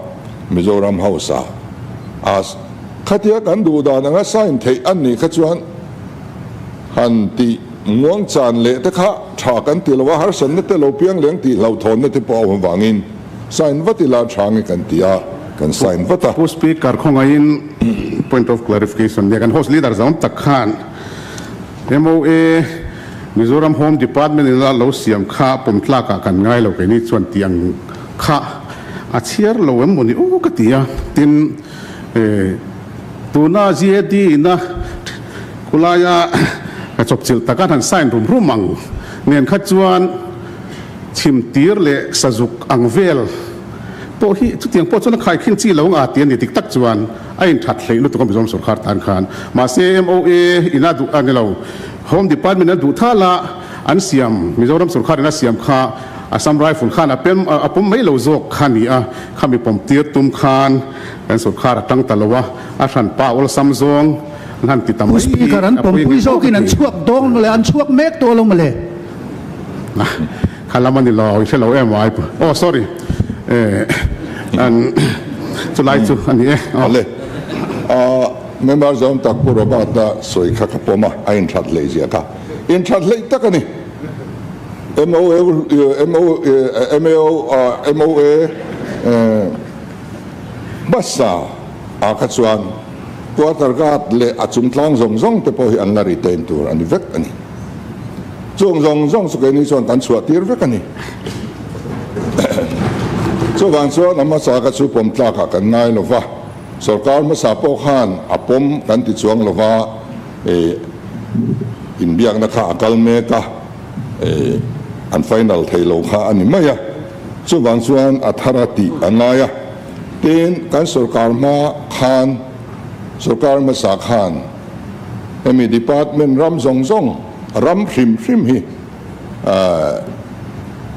Mizoram House-ah a khatia kan duh dan anga sign theih an nih kha chuan han tih muang chan leh te kha tha kan ti lo a, harsatna te lo piang leng tih hlauhthawnna te pawh a awm avangin sign vat ila tha nge kan ti a, kan sign vat a. Pu Speaker, khawngaihin point of clarification nia kan House Leader zawng tak khan MOA Mizoram Home Department in a lo siam kha pawm tlakah kan ngai lo keini chuan tih ang kha a chhiar lo em mawni aw ka ti a, tin tuna GAD ina khulaia chawpchilh taka han sign rum rum ang nen kha chuan Chhim tir leh sazuk ang vel pawh hi chutiang pawh chuan a khaikhin chi lo nga ti a ni dik tak chuan a inthat hleih lutuk a Mizoram sorkar tan khan. Mahse MOA in a duh a ni lo. Home Department a duh thal a an siam Mizoram sorkar in a siam kha Assam Rifle khan a pem a pawm mai lo zawk kha a ni a, khami pawm tir tum khan kan sorkar a tang ta lo a, a hranpa awlsam zawng an han ti ta Pu mai hi Speaker an a pawi pawmpui ngei zawkin ka an ti. chhuak dawng mawle an chhuak mek tawh lo mawle. Kha lam a ni lo, i hre lo em ai. Oh sorry, eh an chulai chu a ni e. Awle, member zawm tak Pu Robert-a sawi kha ka pawm a, a inthat hleih zia kha. Inthat hleih tak a ni. MOA, MO, MOA bus-a ah kha chuan quarter guard leh a chungtlang zawng zawng te pawh hi an la retain tur a ni vek a ni. Chung zawng zawng chu keini chuan kan chhuah tir vek a ni. Chuvang chuan a hmasa kha chu pawm tlakah kan ngai lo va, sorkar hmasa pawh khan a pawm kan ti chuang lo va, inbiakna kha a kal mek a, an final thei lo kha a ni mai a. Chuvang chuan a thar a tih a ngai a. Tin, kan sorkar hma khan, sorkar hmasa khan, Hemi department ram zawng zawng, ram hrim hrim hi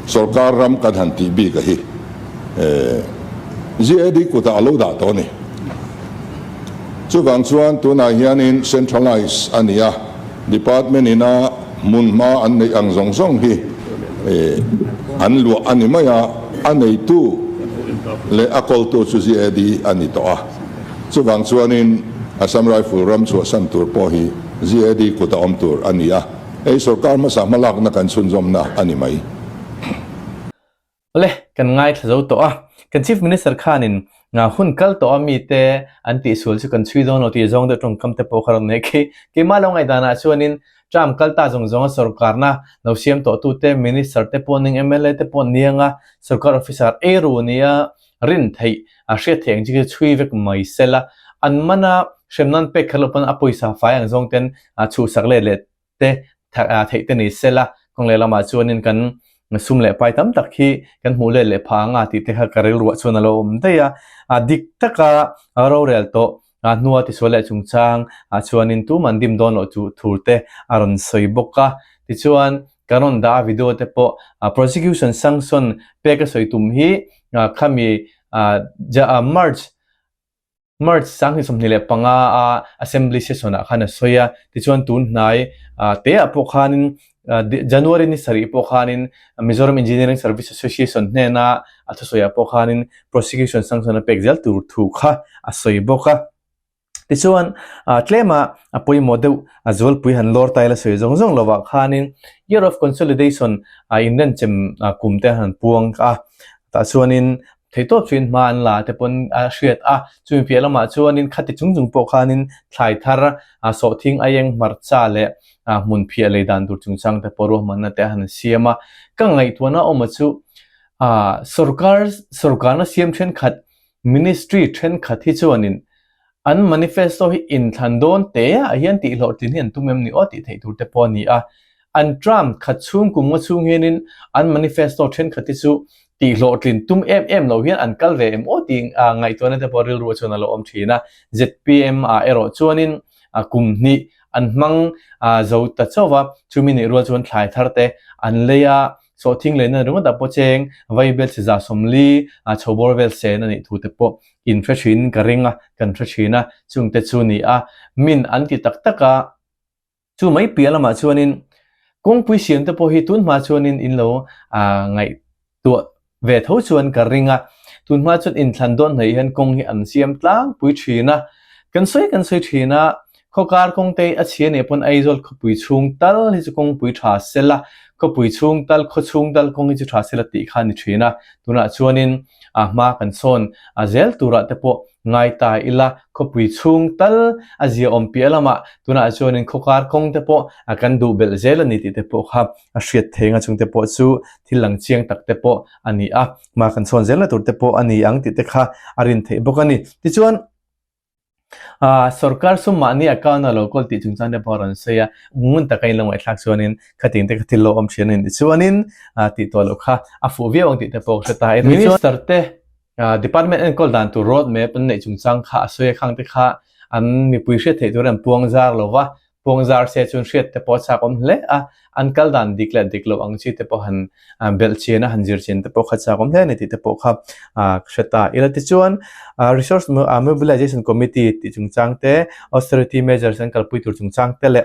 sorkar ram kan han tih bik a hi GAD kutah a lo dah tawh a ni. Chuvang chuan tunah hianin centralise a ni a, department ina hmunhma an neih ang zawng zawng hi an luah a ni mai a, a neitu leh a kawltu chu GAD a ni tawh a. Chuvang chuanin Assam Rifle ram chhuahsan tur pawh hi GAD kut a awm tur a ni a, hei sorkar hmasa hmalakna kan chhunzawmna a ni mai. Awle, kan ngaithla zo tawh a, kan Chief Minister khanin hun kal tawh a mite an tihsual chu kan chhui dawn lo tih zawng deuh tawngkam te pawh kha rawn nei khi. Keimah lo ngaihdanah chuanin term kal ta zawng zawnga sorkarna lo siam tawhtute, Minister te pawh ning, mla te pawh nianga sorkar officer eiru nia rin theih a hriat theih ang chi khi chhui vek mai sela, an mana hremna an pek kher loh pawn a pawisa fai ang zawng ten chhuhsak let leh te theih te ni sela, kawng leh lamah chuanin kan sum leh pai tam tak hi kan hmuh let leh phah anga tih te kha ka rilruah chuan a lo awm daih a, a dik taka rorel tawh hnua tisual leh chungchang ah chuanin tumah an dim dawn loh chu thur te a rawn sawi bawk a, tichuan Kan rawn dah a video te pawh prosecution sanction pek a sawi tum hi khami March March 2025 a assembly session ah khan a sawi a, tichuan tun hnai te ah pawh khanin January ni sarih pawh khanin Mizoram Engineering Service Association hnena a thusawi ah pawh khanin prosecution sanction a pek zel tur thu kha a sawi bawk a. Tichuan, tlema a pawimawh deuh a zualpui han lawr ta ila sawi zawng zawng lovah khanin Year of Consolidation inrenchem kum te han puang a, tah chuanin Theihtawp chuin hma an la te pawn a hriat a, chumi piah lamah chuanin khati chung chung pawh khanin thlai thar, sawhthing aieng hmarcha leh hmun phiah lei dan tur chungchang te pawh ruahmanna te a han siam a. Ka ngaihtuahna awma chu sorkar sorkarna siam thenkhat, ministry thenkhat hi chuanin an manifesto hi inthlan dawn te ah hian tihhlawhtlin hi an tum em ni aw tih theih tur te pawh a ni a. An term khat chhung kum nga chhung hianin an manifesto thenkhat hi chu tihhlawhtlin tum em em lo hian an kal ve em aw tih ngaihtuahna te pawh rilru chuan a lo awm thin a. Zpm ah erawh chuanin kum hnih an hmang zo ta chauh va, chumi nih rual chuan thlai thar te an lei a, sawhthing leina ringawt ah pawh cheng vaibel chiza 40 chho bawr vel sen a nih thu te pawh in hre thin ka ring a, kan hre thin a, chungte chu ni a, min an ti tak tak a. Chu mai piah lamah chuanin kawngpui siam te pawh hi tun hma chuanin in lo ngaihtuah ve tho chuan ka ring a, tun hma chuan inthlan dawn hnaih hian kawng hi an siam tlangpui thin a, kan sawi kan sawi thin a, khawkar kawng te a chhia nih pawn Aizawl khawpui chhung tal hi chu kawngpui tha sela, khawpui chhung tal, khaw chhung tal kawng hi chu tha sela tih kha a ni thin a, tunah chuanin hma kan sawn zel turah te pawh Ngai ta ila, khawpui chhung tal a zia awm piah lamah tunah chuanin khawkar kawng te pawh a kan duh belh zel a ni tih te pawh kha a hriat thei anga chung te pawh chu thil lang chiang tak te pawh a ni a, hma kan chhawn zelna tur te pawh a ni ang tih te kha a rin theih bawk a ni. Tichuan, ah sorkar sum mahni account a lo kawl tih chungchang te pawh a rawn sawi a, ngun taka in lo ngaihthlak chuanin khatin te kha thil lo awm thin a ni. Tichuanin, ah tih tawh loh kha a fuh viau ang tih te pawh ka hre ta a. Minister te Department enkawl dan tur road map an neih chungchang kha a sawi a khang te kha an mipui hriat theih turin an puang zar lo va, puang zar se chuan hriat te pawh a chak awm hle a, an kal dan dik leh dik loh ang chi te pawh han belh chian a, han zir chian te pawh kha chak awm hle a ni tih te pawh kha hre ta ila. Tichuan Resource Mobilization Committee tih chungchang te, Austerity Measures an kalpui tur chungchang te leh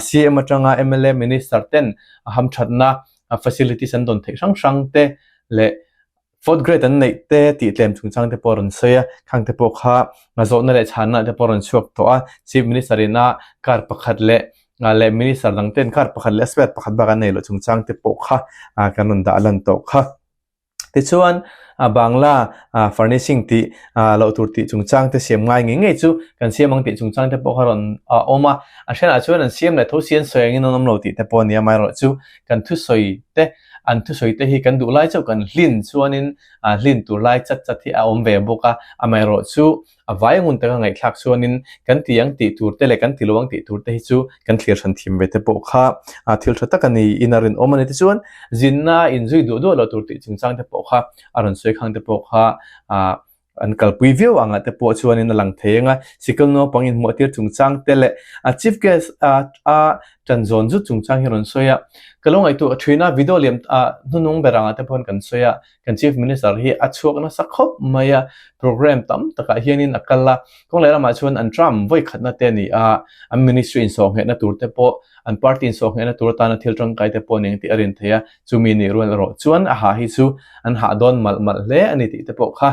CM atanga mla Minister ten hamthatna facilities an dawn theih hrang hrang te leh Fourth grade an neih te tih tlem chungchang te pawh a rawn sawi a, khang te pawh kha zawhna leh chhanna te pawh a rawn chhuak tawh a, Chief Minister in a car pakhat leh leh Minister dang ten car pakhat leh spare pakhat bak an nei loh chungchang te pawh kha kan rawn dah lan tawh kha. Tichuan Bangla furnishing tih loh tur tih chungchang te siam ngai ngei ngei chu kan siam ang tih chungchang te pawh kha rawn awm a, a hrenah chuan an siam leh tho si an sawi angin an awm lo tih te pawh a ni a, amaherawhchu kan thusawi te an thusawi te hi kan duh lai chauh kan hlin chuanin hlin tur lai chat chat hi a awm ve bawk a, amaherawhchu a vai ngun taka ngaihthlak chuanin kan ti ang tih tur te leh kan ti lo ang tih tur te hi chu kan thlir hran thim ve te pawh kha thil tha tak a ni in a rinawm a ni. Tichuan zinna inzui duah duah lo tur tih chungchang te pawh kha a rawn sawi khang te pawh kha An kalpui viau angah te pawh chuanin a lang thei ang a, sikul naupang inhmuahtir chungchang te leh a chief guest a a ṭan zawn zut chungchang hi rawn sawi a. Ka lo ngaihtuah ṭhin a, video liam ah hnunung ber angah te pawhin kan sawi a, kan chief minister hi a chhuak nasa khawp mai a, program tam takah hianin a kal a, kawng leh lamah chuan an term vawi khatna te a ni a, an ministry insawhnghehna tur te pawh, an party insawhnghehna tur atana thil ṭangkai te pawh a ni ang tih a rin theih a, Chumi nih rual erawh chuan a hah hi chu an hah dawn malh malh hle a ni tih te pawh kha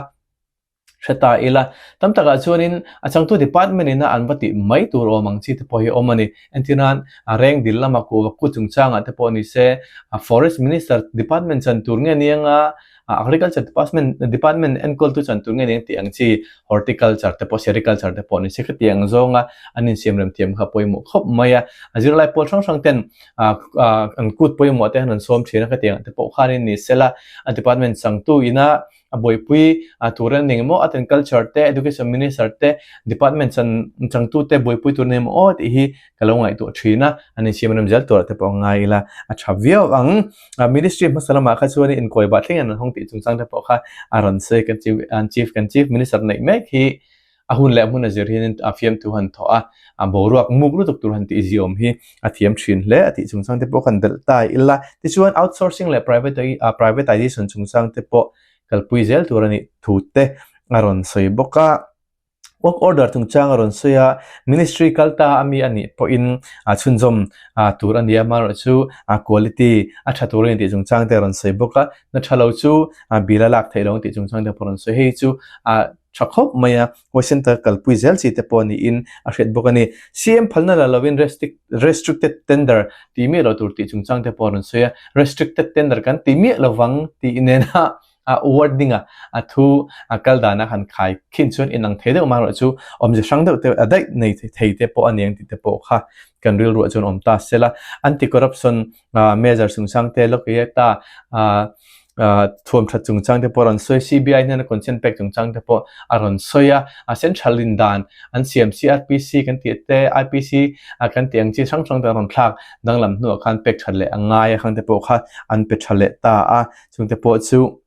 hre ta ila. Tam takah chuanin a changtu department ina an va tih mai tur awm ang chi te pawh hi a awm a ni. Entirnan a reng dil lama kuhva kut chungchangah te pawh ni se, a forest minister department chan tur nge ni anga agriculture department department enkawltu chan tur nge ni ang tih ang chi horticulture te pawh sericulture te pawh ni se khatiang zawnga an insiamrem thiam kha pawimawh khawp mai a. A zirlai pawl hrang hrang ten an kut pawimawh te han an sawm thin a khatiang te pawh khanin ni sela a department changtu ina a buaipui tur an eng emaw art and culture te education minister te department chan changtu te buaipui tur an eng emaw aw tih hi ka lo ngaihtuah thin a an insiam rem zel tur ah te pawh a ngai ila a tha viau ang ministry hmasa lamah kha chuan inkawi bah thleng in an hawng tih chungchang te pawh kha a rawn sawi kan chief an chief kan chief minister neih mek hi A hun leh hmun a zir hianin a fiamthu han thawh a, a boruak muk lutuk tur han tih ziawm hi a thiam thin hle a tih chungchang te pawh kan belh ta ila. Tichuan outsourcing leh privatization chungchang te pawh kalpui zel tur a nih thu te a rawn sawi bawk a. Work order chungchang a rawn sawi a, ministry kal ta a mi a nih pawhin a chhunzawm tur a ni a, amaherawhchu quality a tha tur a ni tih chungchang te a rawn sawi bawk a. Na tha lo chu bill a lak theih lo ang tih chungchang te pawh a rawn sawi. Hei chu tha khawp mai a, hawi center kalpui zel chi te pawh niin a hriat bawk a ni. CM phalna la lovin restricted tender tih miah lo tur tih chungchang te pawh a rawn sawi a, restricted tender kan ti miah lovang tih nena. a wording a a thu a kal dana han khai khin chuan inang thei deuh marawh chu awmze hrang deuh te a daih nei thei te pawh a niang tih te pawh kha kan rilruah chuan awm ta sela. Anti-corruption measure chungchang te Lokayukta thuam that chungchang te pawh a rawn sawi, CBI hnena consent pek chungchang te pawh a rawn sawi a, a central in dan an siam CRPC kan tih te IPC kan tih ang chi hrang hrang te a rawn thlak danglam hnuah khan pek that leh a ngai a khang te pawh kha an pe tha leh ta a, chungte pawh chu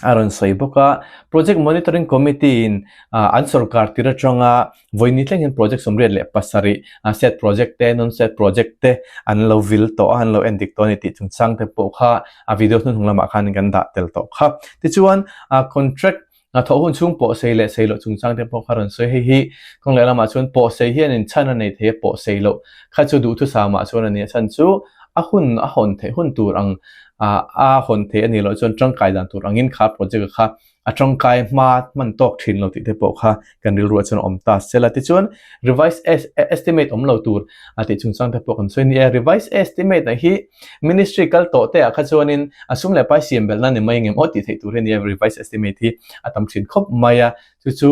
a rawn sawi bawk a. Project Monitoring Committee in an sorkar tir atanga vawi ni thleng hian project 77 set project te non set project te an lo vil tawh a, an lo en dik tawh a ni tih chungchang te pawh kha a video hnuhnung lamah khan kan dah tel tawh kha. Tichuan contract thawh hun chhung pawh sei leh sei loh chungchang te pawh kha rawn sawi. Hei hi kawng leh lamah chuan pawh sei hian in chhan a nei thei a, pawh sei loh kha chu duhthusam ah chuan a ni a chhan chu a hun a hawn theih hun tur ang a hawn theih a nih loh chuan tangkai dan tur angin kha project a kha a tangkai hma hman tawk thin lo tih te pawh kha kan rilruah chuan a awm ta sela. Tichuan revise estimate awm lo tur a tih chungchang te pawh kan sawi a ni e. Revise estimate ah hi ministry kal tawh te ah kha chuanin a sum leh pai siam belhna ni mai ngem aw tih theih tur hi a ni a, revise estimate hi a tam thin khawp mai a. Chu chu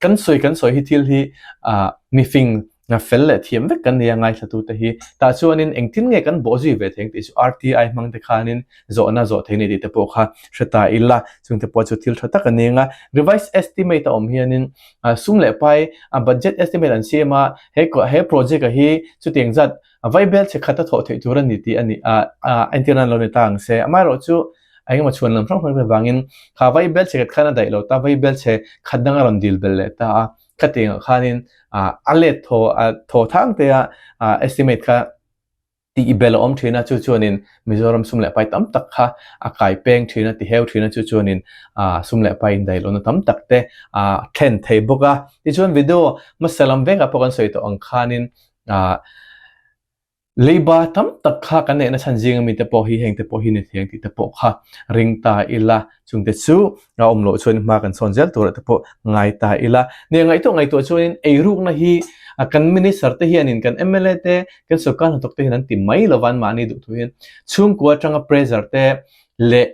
kan sawi kan sawi hi thil hi ah mifing fel leh thiam vek kan nia ngaithlatute hi. Tah chuanin engtin nge kan bawh zui ve thei ang tih chu RTI hmang te khanin zawhna zawh thei ni tih te pawh kha hre ta ila. Chung te pawh chu thil tha tak a ni ang a. Revised estimate a awm hianin sum leh pai a budget estimate an siam a, he he project a hi chutiang zat vaibel che khat a thawh theih tur a ni tih a ni a, entir nan lo ni ta ang se. Amaherawhchu engemaw chhuan lam hrang hrang te vangin kha vaibel che khat khan a daih lo ta, vaibel che khat dang a rawn dil belh leh ta a. Khatiangah khanin a let thaw thaw thang te a estimate kha tih bel a awm thin a, chu chuanin Mizoram sum leh pai tam tak kha a kai peng thin a, ti heu thin a, chu chuanin sum leh pai indaih lohna tam tak te a thlen thei bawk a. Tichuan video hmasa lam vekah pawh kan sawi tawh ang khanin Leiba tam tak kha kan neihna chhan zinga mite pawh hi hengte pawh hi ni thei ang tih te pawh kha ring ta ila, chungte chu a awm loh chuan hma kan sawn zel turah te pawh ngai ta ila. Nia ngaihtuah ngaihtuah chuanin eirukna hi kan minister te hianin kan mla te kan sorkar hnathawk te hian an ti mai lova an mahni duh thu hian chhungkua atanga pressure te leh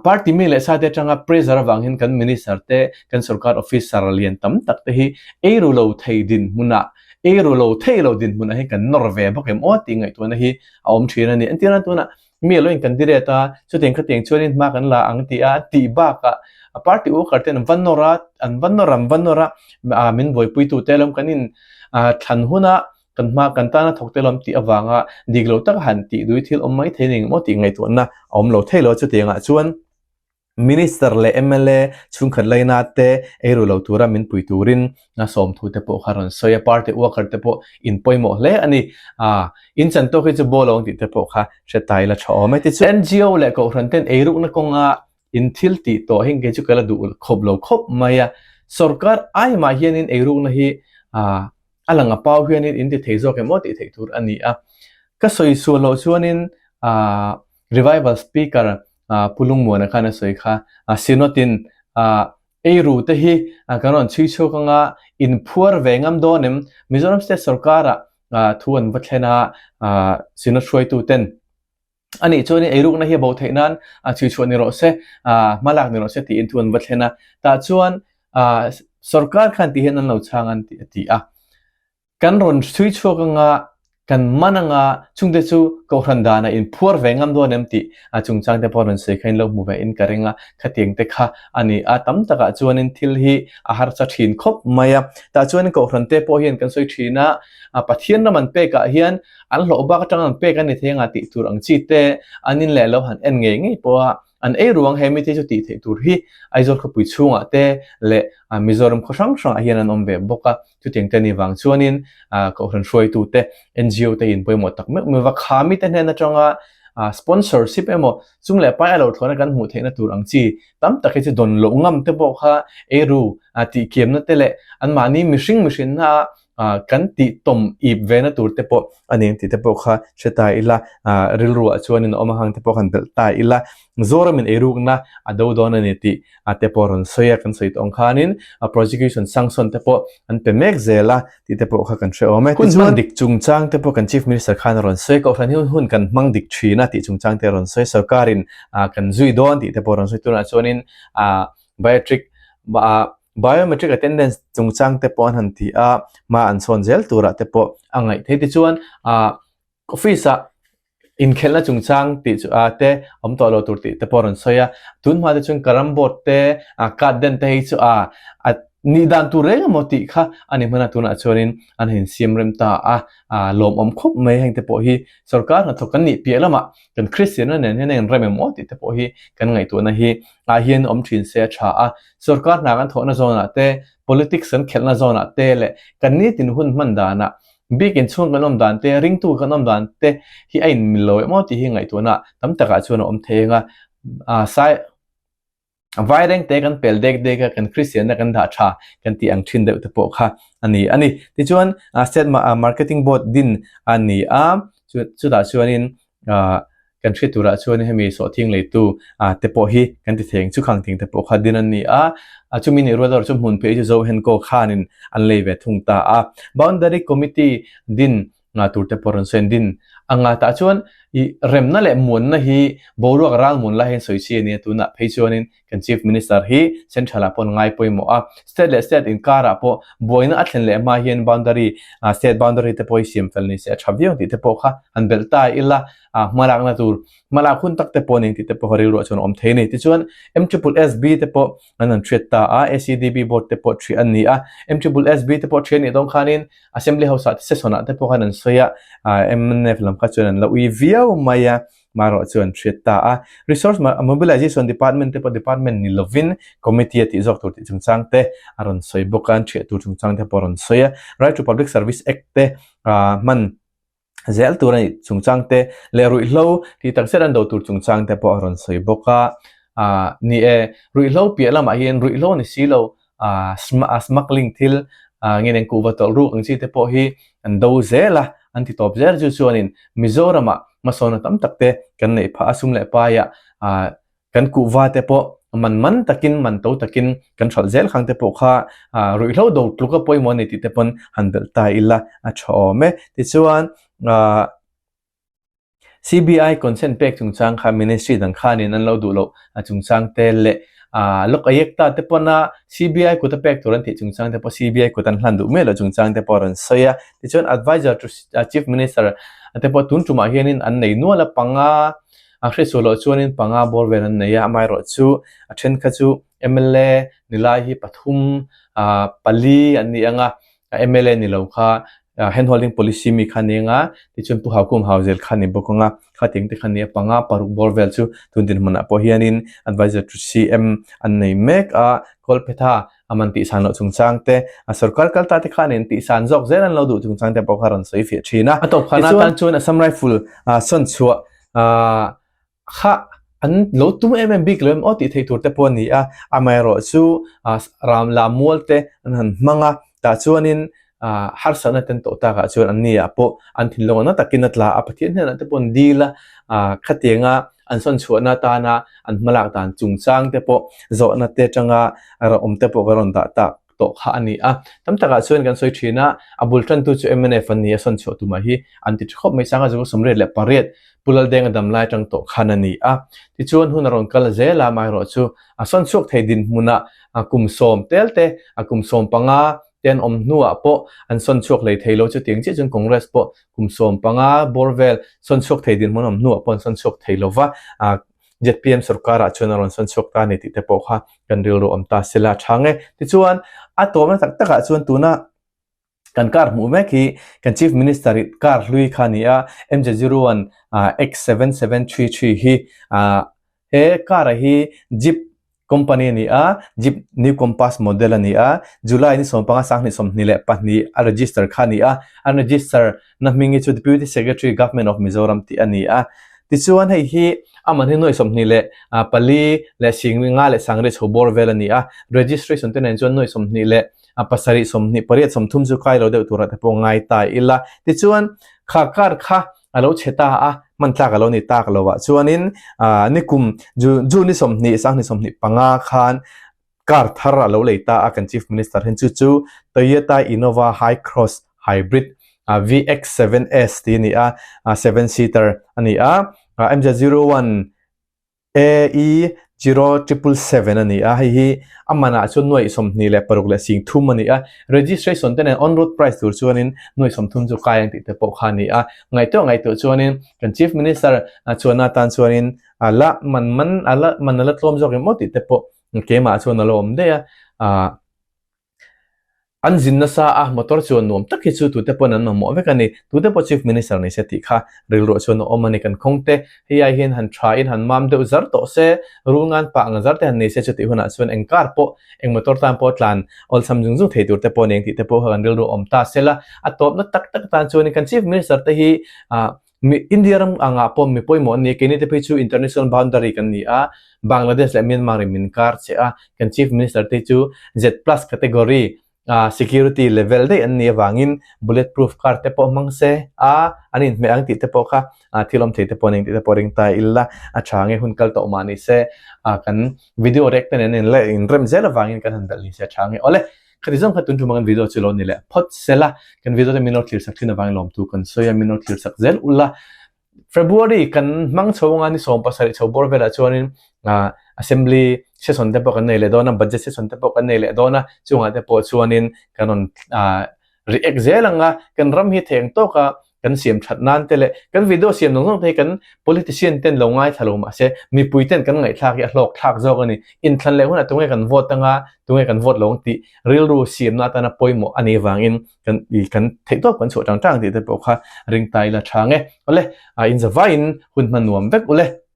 party mi leh sa te atanga pressure avang hian kan minister te kan sorkar officer lian tam tak te hi eiru lo thei dinhmunah eiru lo thei lo dinhmunah hian kan nawr ve bawk em aw tih ngaihtuahna hi a awm thin a ni. Entirna tunah mi a lo in candidate a, chutiang khatiang chuanin hma kan la ang tih a tih bakah a party worker ten an va nawr a, an va nawr an va nawr a, min buaipuitu te lawm kan in thlan huna kan hma kan tana thawk te lawm tih avanga dik lo taka han tih dui thil awm mai thei a ni engemaw tih ngaihtuahna a awm lo thei lo a chutiangah chuan Minister leh mla chhungkhat laina te eiru lo tura min pui turin a sawmthu te pawh kha rawn sawi a, party worker te pawh in pawimawh hle a ni. Aa, in chan tawk hi chu ball awng tih te pawh kha hre ta ila tha awm e. Tichuan NGO leh Kohhran ten eirukna kawnga in thil tih tawh hi kei chu ka la duh khawp lo khawp mai a. Sorkar ai mah hianin eirukna hi aa a lang a pau hianin in ti thei zawk em aw tih theih tur a ni a. Ka sawi sual loh chuanin aa Revival Speaker Pu Lungmuana khan a sawi kha, Synod-in eiru te hi kan rawn chhui chhuak anga inphuar ve ngam dawn em? Mizoram State sorkara thu an va thlen a, Synod hruaitu ten a nih chuanin eirukna hi a bo theih nan chhui chhuah ni rawh se, hma lak ni rawh se tiin thu an va thlen a. Tah chuan sorkar khan ti hian an lo chhang an ti a ti a. Kan rawn chhui chhuak anga, kan man anga, chungte chu Kohhran danah in phuar ve ngam dawn em tih a chungchang te pawh rawn sawi kha in lo hmu ve in ka ring a, khatiang te kha a ni a, tam takah chuanin thil hi a harsa thin khawp mai a. Tah chuanin Kohhran te pawh hian kan sawi thin a, Pathian ram an pekah hian an hlawh bak atanga an pek a ni thei anga tih tur ang chi te an in leh lo han en ngei ngei pawh a, an ei ruang he mite chu tih theih tur hi Aizawl khawpui chhungah te leh Mizoram khaw hrang hrangah hian an awm ve bawk a. Chutiang te ni vang chuanin Kohhran hruaitute, NGO te in pawimawh tak meuh meuh va, kha mite hnen atanga sponsorship emaw sum leh pai a lo thlawhna kan hmuh theihna tur ang chi tam tak hi chu dawn loh ngam te pawh kha eiru tihkiamna te leh anmahni mihring mihrinna kan tih tawm ip ve na tur te pawh a ni ang tih te pawh kha hre ta ila, rilruah chuanin a awm ang te pawh khan belh ta ila, Zoramin eirukna a do dawn a ni tih te pawh rawn sawi a, kan sawi tawh ang khanin prosecution sanction te pawh an pe mek zel a tih te pawh kha kan hre awm e. Hun hman dik chungchang te pawh kan Chief Minister khan a rawn sawi, Kohhran hi hun kan hmang dik thin a tih chungchang te a rawn sawi, sorkarin kan zui dawn tih te pawh a rawn sawi. Tunah chuanin biometric biometric attendance chungchang te pawh an han ti a, hma an chhawn zel turah te pawh a ngaih theih. Tichuan office ah inkhelhna chungchang tih chu ah te awm tawh lo tur tih te pawh a rawn sawi a, tun hma te chuan carrom board te ah card den te hi chu ah a nih dan tur reng emaw tih kha a ni hman a, tunah chuanin an han insiam rem ta a, ah lawmawm khawp mai heng te pawh hi sorkar hnathawk kan nih piah lamah kan Kristianna nen hian a inrem em aw tih te pawh hi kan ngaihtuahna hi ah hian awm thin se a tha a, sorkar hna kan thawhna zawnah te politics kan khelhna zawnah te leh kan nitin hun hman danah Bik inchhung kan awm dan te, ringtu kan awm dan te hi a inmil lo em aw tih hi ngaihtuahna tam takah chuan a awm thei ang a. Aa sai vaireng te kan pel dek dek a, kan Kristianna kan dah tha kan tih ang thin deuh te pawh kha a ni a ni. Tichuan State Marketing Board din a ni a, chutah chuanin Aaa kan hriat turah chuan hemi sawhthing leitu ah te pawh hi kan ti thei ang chu khang thing te pawh kha din an ni a, a chumi nih rual erawh chu hmun phei chu zo henkaw khanin an lei ve thung ta a. Boundary Committee din nga tur te pawh rawn sawi an din anga tah chuan ih remna leh muanna hi boruak ralmuan lai hian sawi chi a nia tunah phei chuanin Kan Chief Minister hi Central ah pawh an ngai pawimawh a, State leh State inkarah pawh buaina a thlen leh hma hian boundary, State boundary te pawh hi siam fel ni se a tha viau tih te pawh kha han belh ta ila, hmalakna tur hmalak hun tak te pawh a ni tih te pawh kha rilruah chuan a awm thei a ni. Tichuan MSSB te pawh an han hriat ta a, ACDB board te pawh ṭhiah an ni a, MSSB te pawh ṭhiah a nih dawn khanin Assembly House ah session ah te pawh khan an sawi a, mnf lam kha chuan an la ui viau mai a. Marawh chu an hriat ta a. Resource Mobilization Department te pawh department ni lovin committee a tih zawk tur tih chungchang te a rawn sawi bawk a, an thiah tur chungchang te pawh a rawn sawi a. Right to Public Service Act te hman zel tur a nih chungchang te leh ruihhlo tih tak zet an do tur chungchang te pawh a rawn sawi bawk a. Ni e, ruihhlo piah lamah hian ruihhlo ni si lo smuggling thil nge nen kuhva tawlh ruk ang chi te pawh hi an do zel a, an ti tawp zel chu chuanin Mizoramah hmasawnna tam tak te kan neih phah a, sum leh paiah kan kuhva te pawh man man takin man to takin kan hralh zel khang te pawh kha ruihhlo do tluka pawimawh a ni tih te pawn han belh ta ila a tha awm e. Tichuan CBI consent pek chungchang kha ministry dang khanin an lo duh loh a chungchang te leh Lok Ayekta te pawna CBI kut a pek tur an tih chungchang te pawh CBI kut an hlan duh miah loh chungchang te pawh a rawn sawi a. Tichuan advisor to Chief Minister te pawh tun tumah hianin an nei nual a, panga a hriatsuah loh chuanin panga bawr vel an nei a, amaherawhchu a then kha chu mla nilai hi pathum pali an ni ang a, mla ni lo kha hand holding policy mi kha ni anga tichuan pu Haukhum Hauzel kha ni bawk anga khating te kha ni a panga paruk bawr vel chu tun dinhmunah pawh hianin advisor to CM an nei mek a Kawlphetha a man tih san loh chungchang te a sorkar kal ta te khanin tih san zawk zel an lo duh chungchang te pawh kha rawn sawi fiah thin a. A tawp khana tan chuan Assam Rifle sawn chhuah Kha an lo tum em em bik lo em aw tih theih tur te pawh a ni a, amaherawh chu ram la mual te an han hmang a, tah chuanin harsatna te an tawh takah chuan an ni ah pawh an thinlung ah na takin a tla a, Pathian hnenah te pawh an dil a, khatianga an sawn chhuahna atana an hmalak dan chungchang te pawh zawhna te atanga awm te pawh ka rawn dah tak. tawh kha a ni a. Tam takah chuan kan sawi thin a, a bul tantu chu mnf an ni a, sawn chhuah tumah hi an ti tha khawp mai. Sangha Zawl 88 Pu Laldenga dam lai atang tawh khan a ni a. Tichuan hun a rawn kal zel a, amaherawh chu a sawn chhuak thei dinhmunah kum sawm tel te, a kum 15 te an awm hnuah pawh an sawn chhuak hlei thei lo. Chutiang chiah chuan Congress pawh kum 15 bawr vel sawn chhuak thei dinhmun a awm hnuah pawh an sawn chhuak thei lo va. ZPM sorkarah chuan a rawn sawn chhuak ta a ni tih te pawh kha kan rilru awm ta se la tha nge. Tichuan, a tawpna tak takah chuan tuna kan car hmuh mek hi kan Chief Minister i car hlui kha a ni a, MJ01 X7733 hi he car a hi Jeep company a ni a, Jeep New Compass model a ni a, July ni 15 2022 a register kha a ni a, an register na hming hi chu Deputy Secretary Government of Mizoram tih a ni a. Tichuan hei hi a man hi nuai 24 leh sing nga leh sangriat chho bawr vel a ni a. Registration te nen chuan nuai 20 leh. A pasarih 20 pariat 30 chu kai lo deuh turah te pawh ngai ta ila. Tichuan kha car kha a lo chhe ta a, hman tlak a lo ni tak lo ah chuanin nikum June ni 20 sanghnih 25 khan car thar a lo lei ta a kan Chief Minister hian chu chu Toyota Innova Hycross Hybrid VX7S tih a ni a, 7 seater a ni a, MZ01 AE 0777 a ni a, hei hi a manah chuan nuaih 26 leh 30 a ni a, registration te nen on road price tur chuanin nuaih 30 chu kai ang tih te pawh kha a ni a, ngaihtuah ngaihtuah chuanin kan Chief Minister chuan atan chuanin a la man man a la man a la tlawm zawk em aw tih te pawh keimah chuan a lo awm daih a, ah. An zin nasa a, motor chuan nuam tak hi chu tute pawn an mamawh vek a ni. Tute pawh Chief Minister ni se tih kha rilruah chuan a awm a ni. Kan khawng te hei ai hian han tha in han mam deuh zar tawh se, rul ngan pah ang zar te han nei se chutih hunah chuan eng car pawh, eng motor tan pawh tlan awlsam zung zung thei tur te pawh nen tih te pawh kha kan rilru awm ta se la. A tawpna tak tak tan chuanin kan Chief Minister te hi ah Mi India ram angah pawh mi pawimawh an ni a, keini te phei chu international boundary kan ni a, Bangladesh leh Myanmar in min kar che a, kan Chief Minister te chu Z plus category ah security level daih an nih avangin bullet proof car te pawh hmang se a, an inhmeh ang tih te pawh kha thil awm thei te pawh an engtih te pawh ring ta ila a tha nge hun kal tawh mah ni se ah kan video rek te nen in la inrem zel avangin kan han belh ni se a tha nge awle. Khati zawng kha tun ṭum a kan video chu lo ni leh phawt sela, kan video te min lo thlir sak thin avangin lawmtu kan sawi a, min lo thlir sak zel ula. February kan hmang chho anga ni 17 chho bawr velah chuanin ah assembly session te pawh kan nei leh dawn a, budget session te pawh kan nei leh dawn a, chungah te pawh chuanin kan rawn ah react zel ang a, kan ram hi theng tawka kan siam that nan te leh kan video siam zawng zawng te hi kan politician ten lo ngaithla lo mahse mipui ten kan ngaihthlak hi a hlawk thlak zawk a ni. Inthlan leh hunah tunge kan vote anga tunge kan vote lo ang tih rilru siamna atana pawimawh a nih vangin kan i kan theihtawp kan chhuah tang tang tih te pawh kha ring ta ila tha nge. Awle, in zavaiin hun hman nuam vek ule.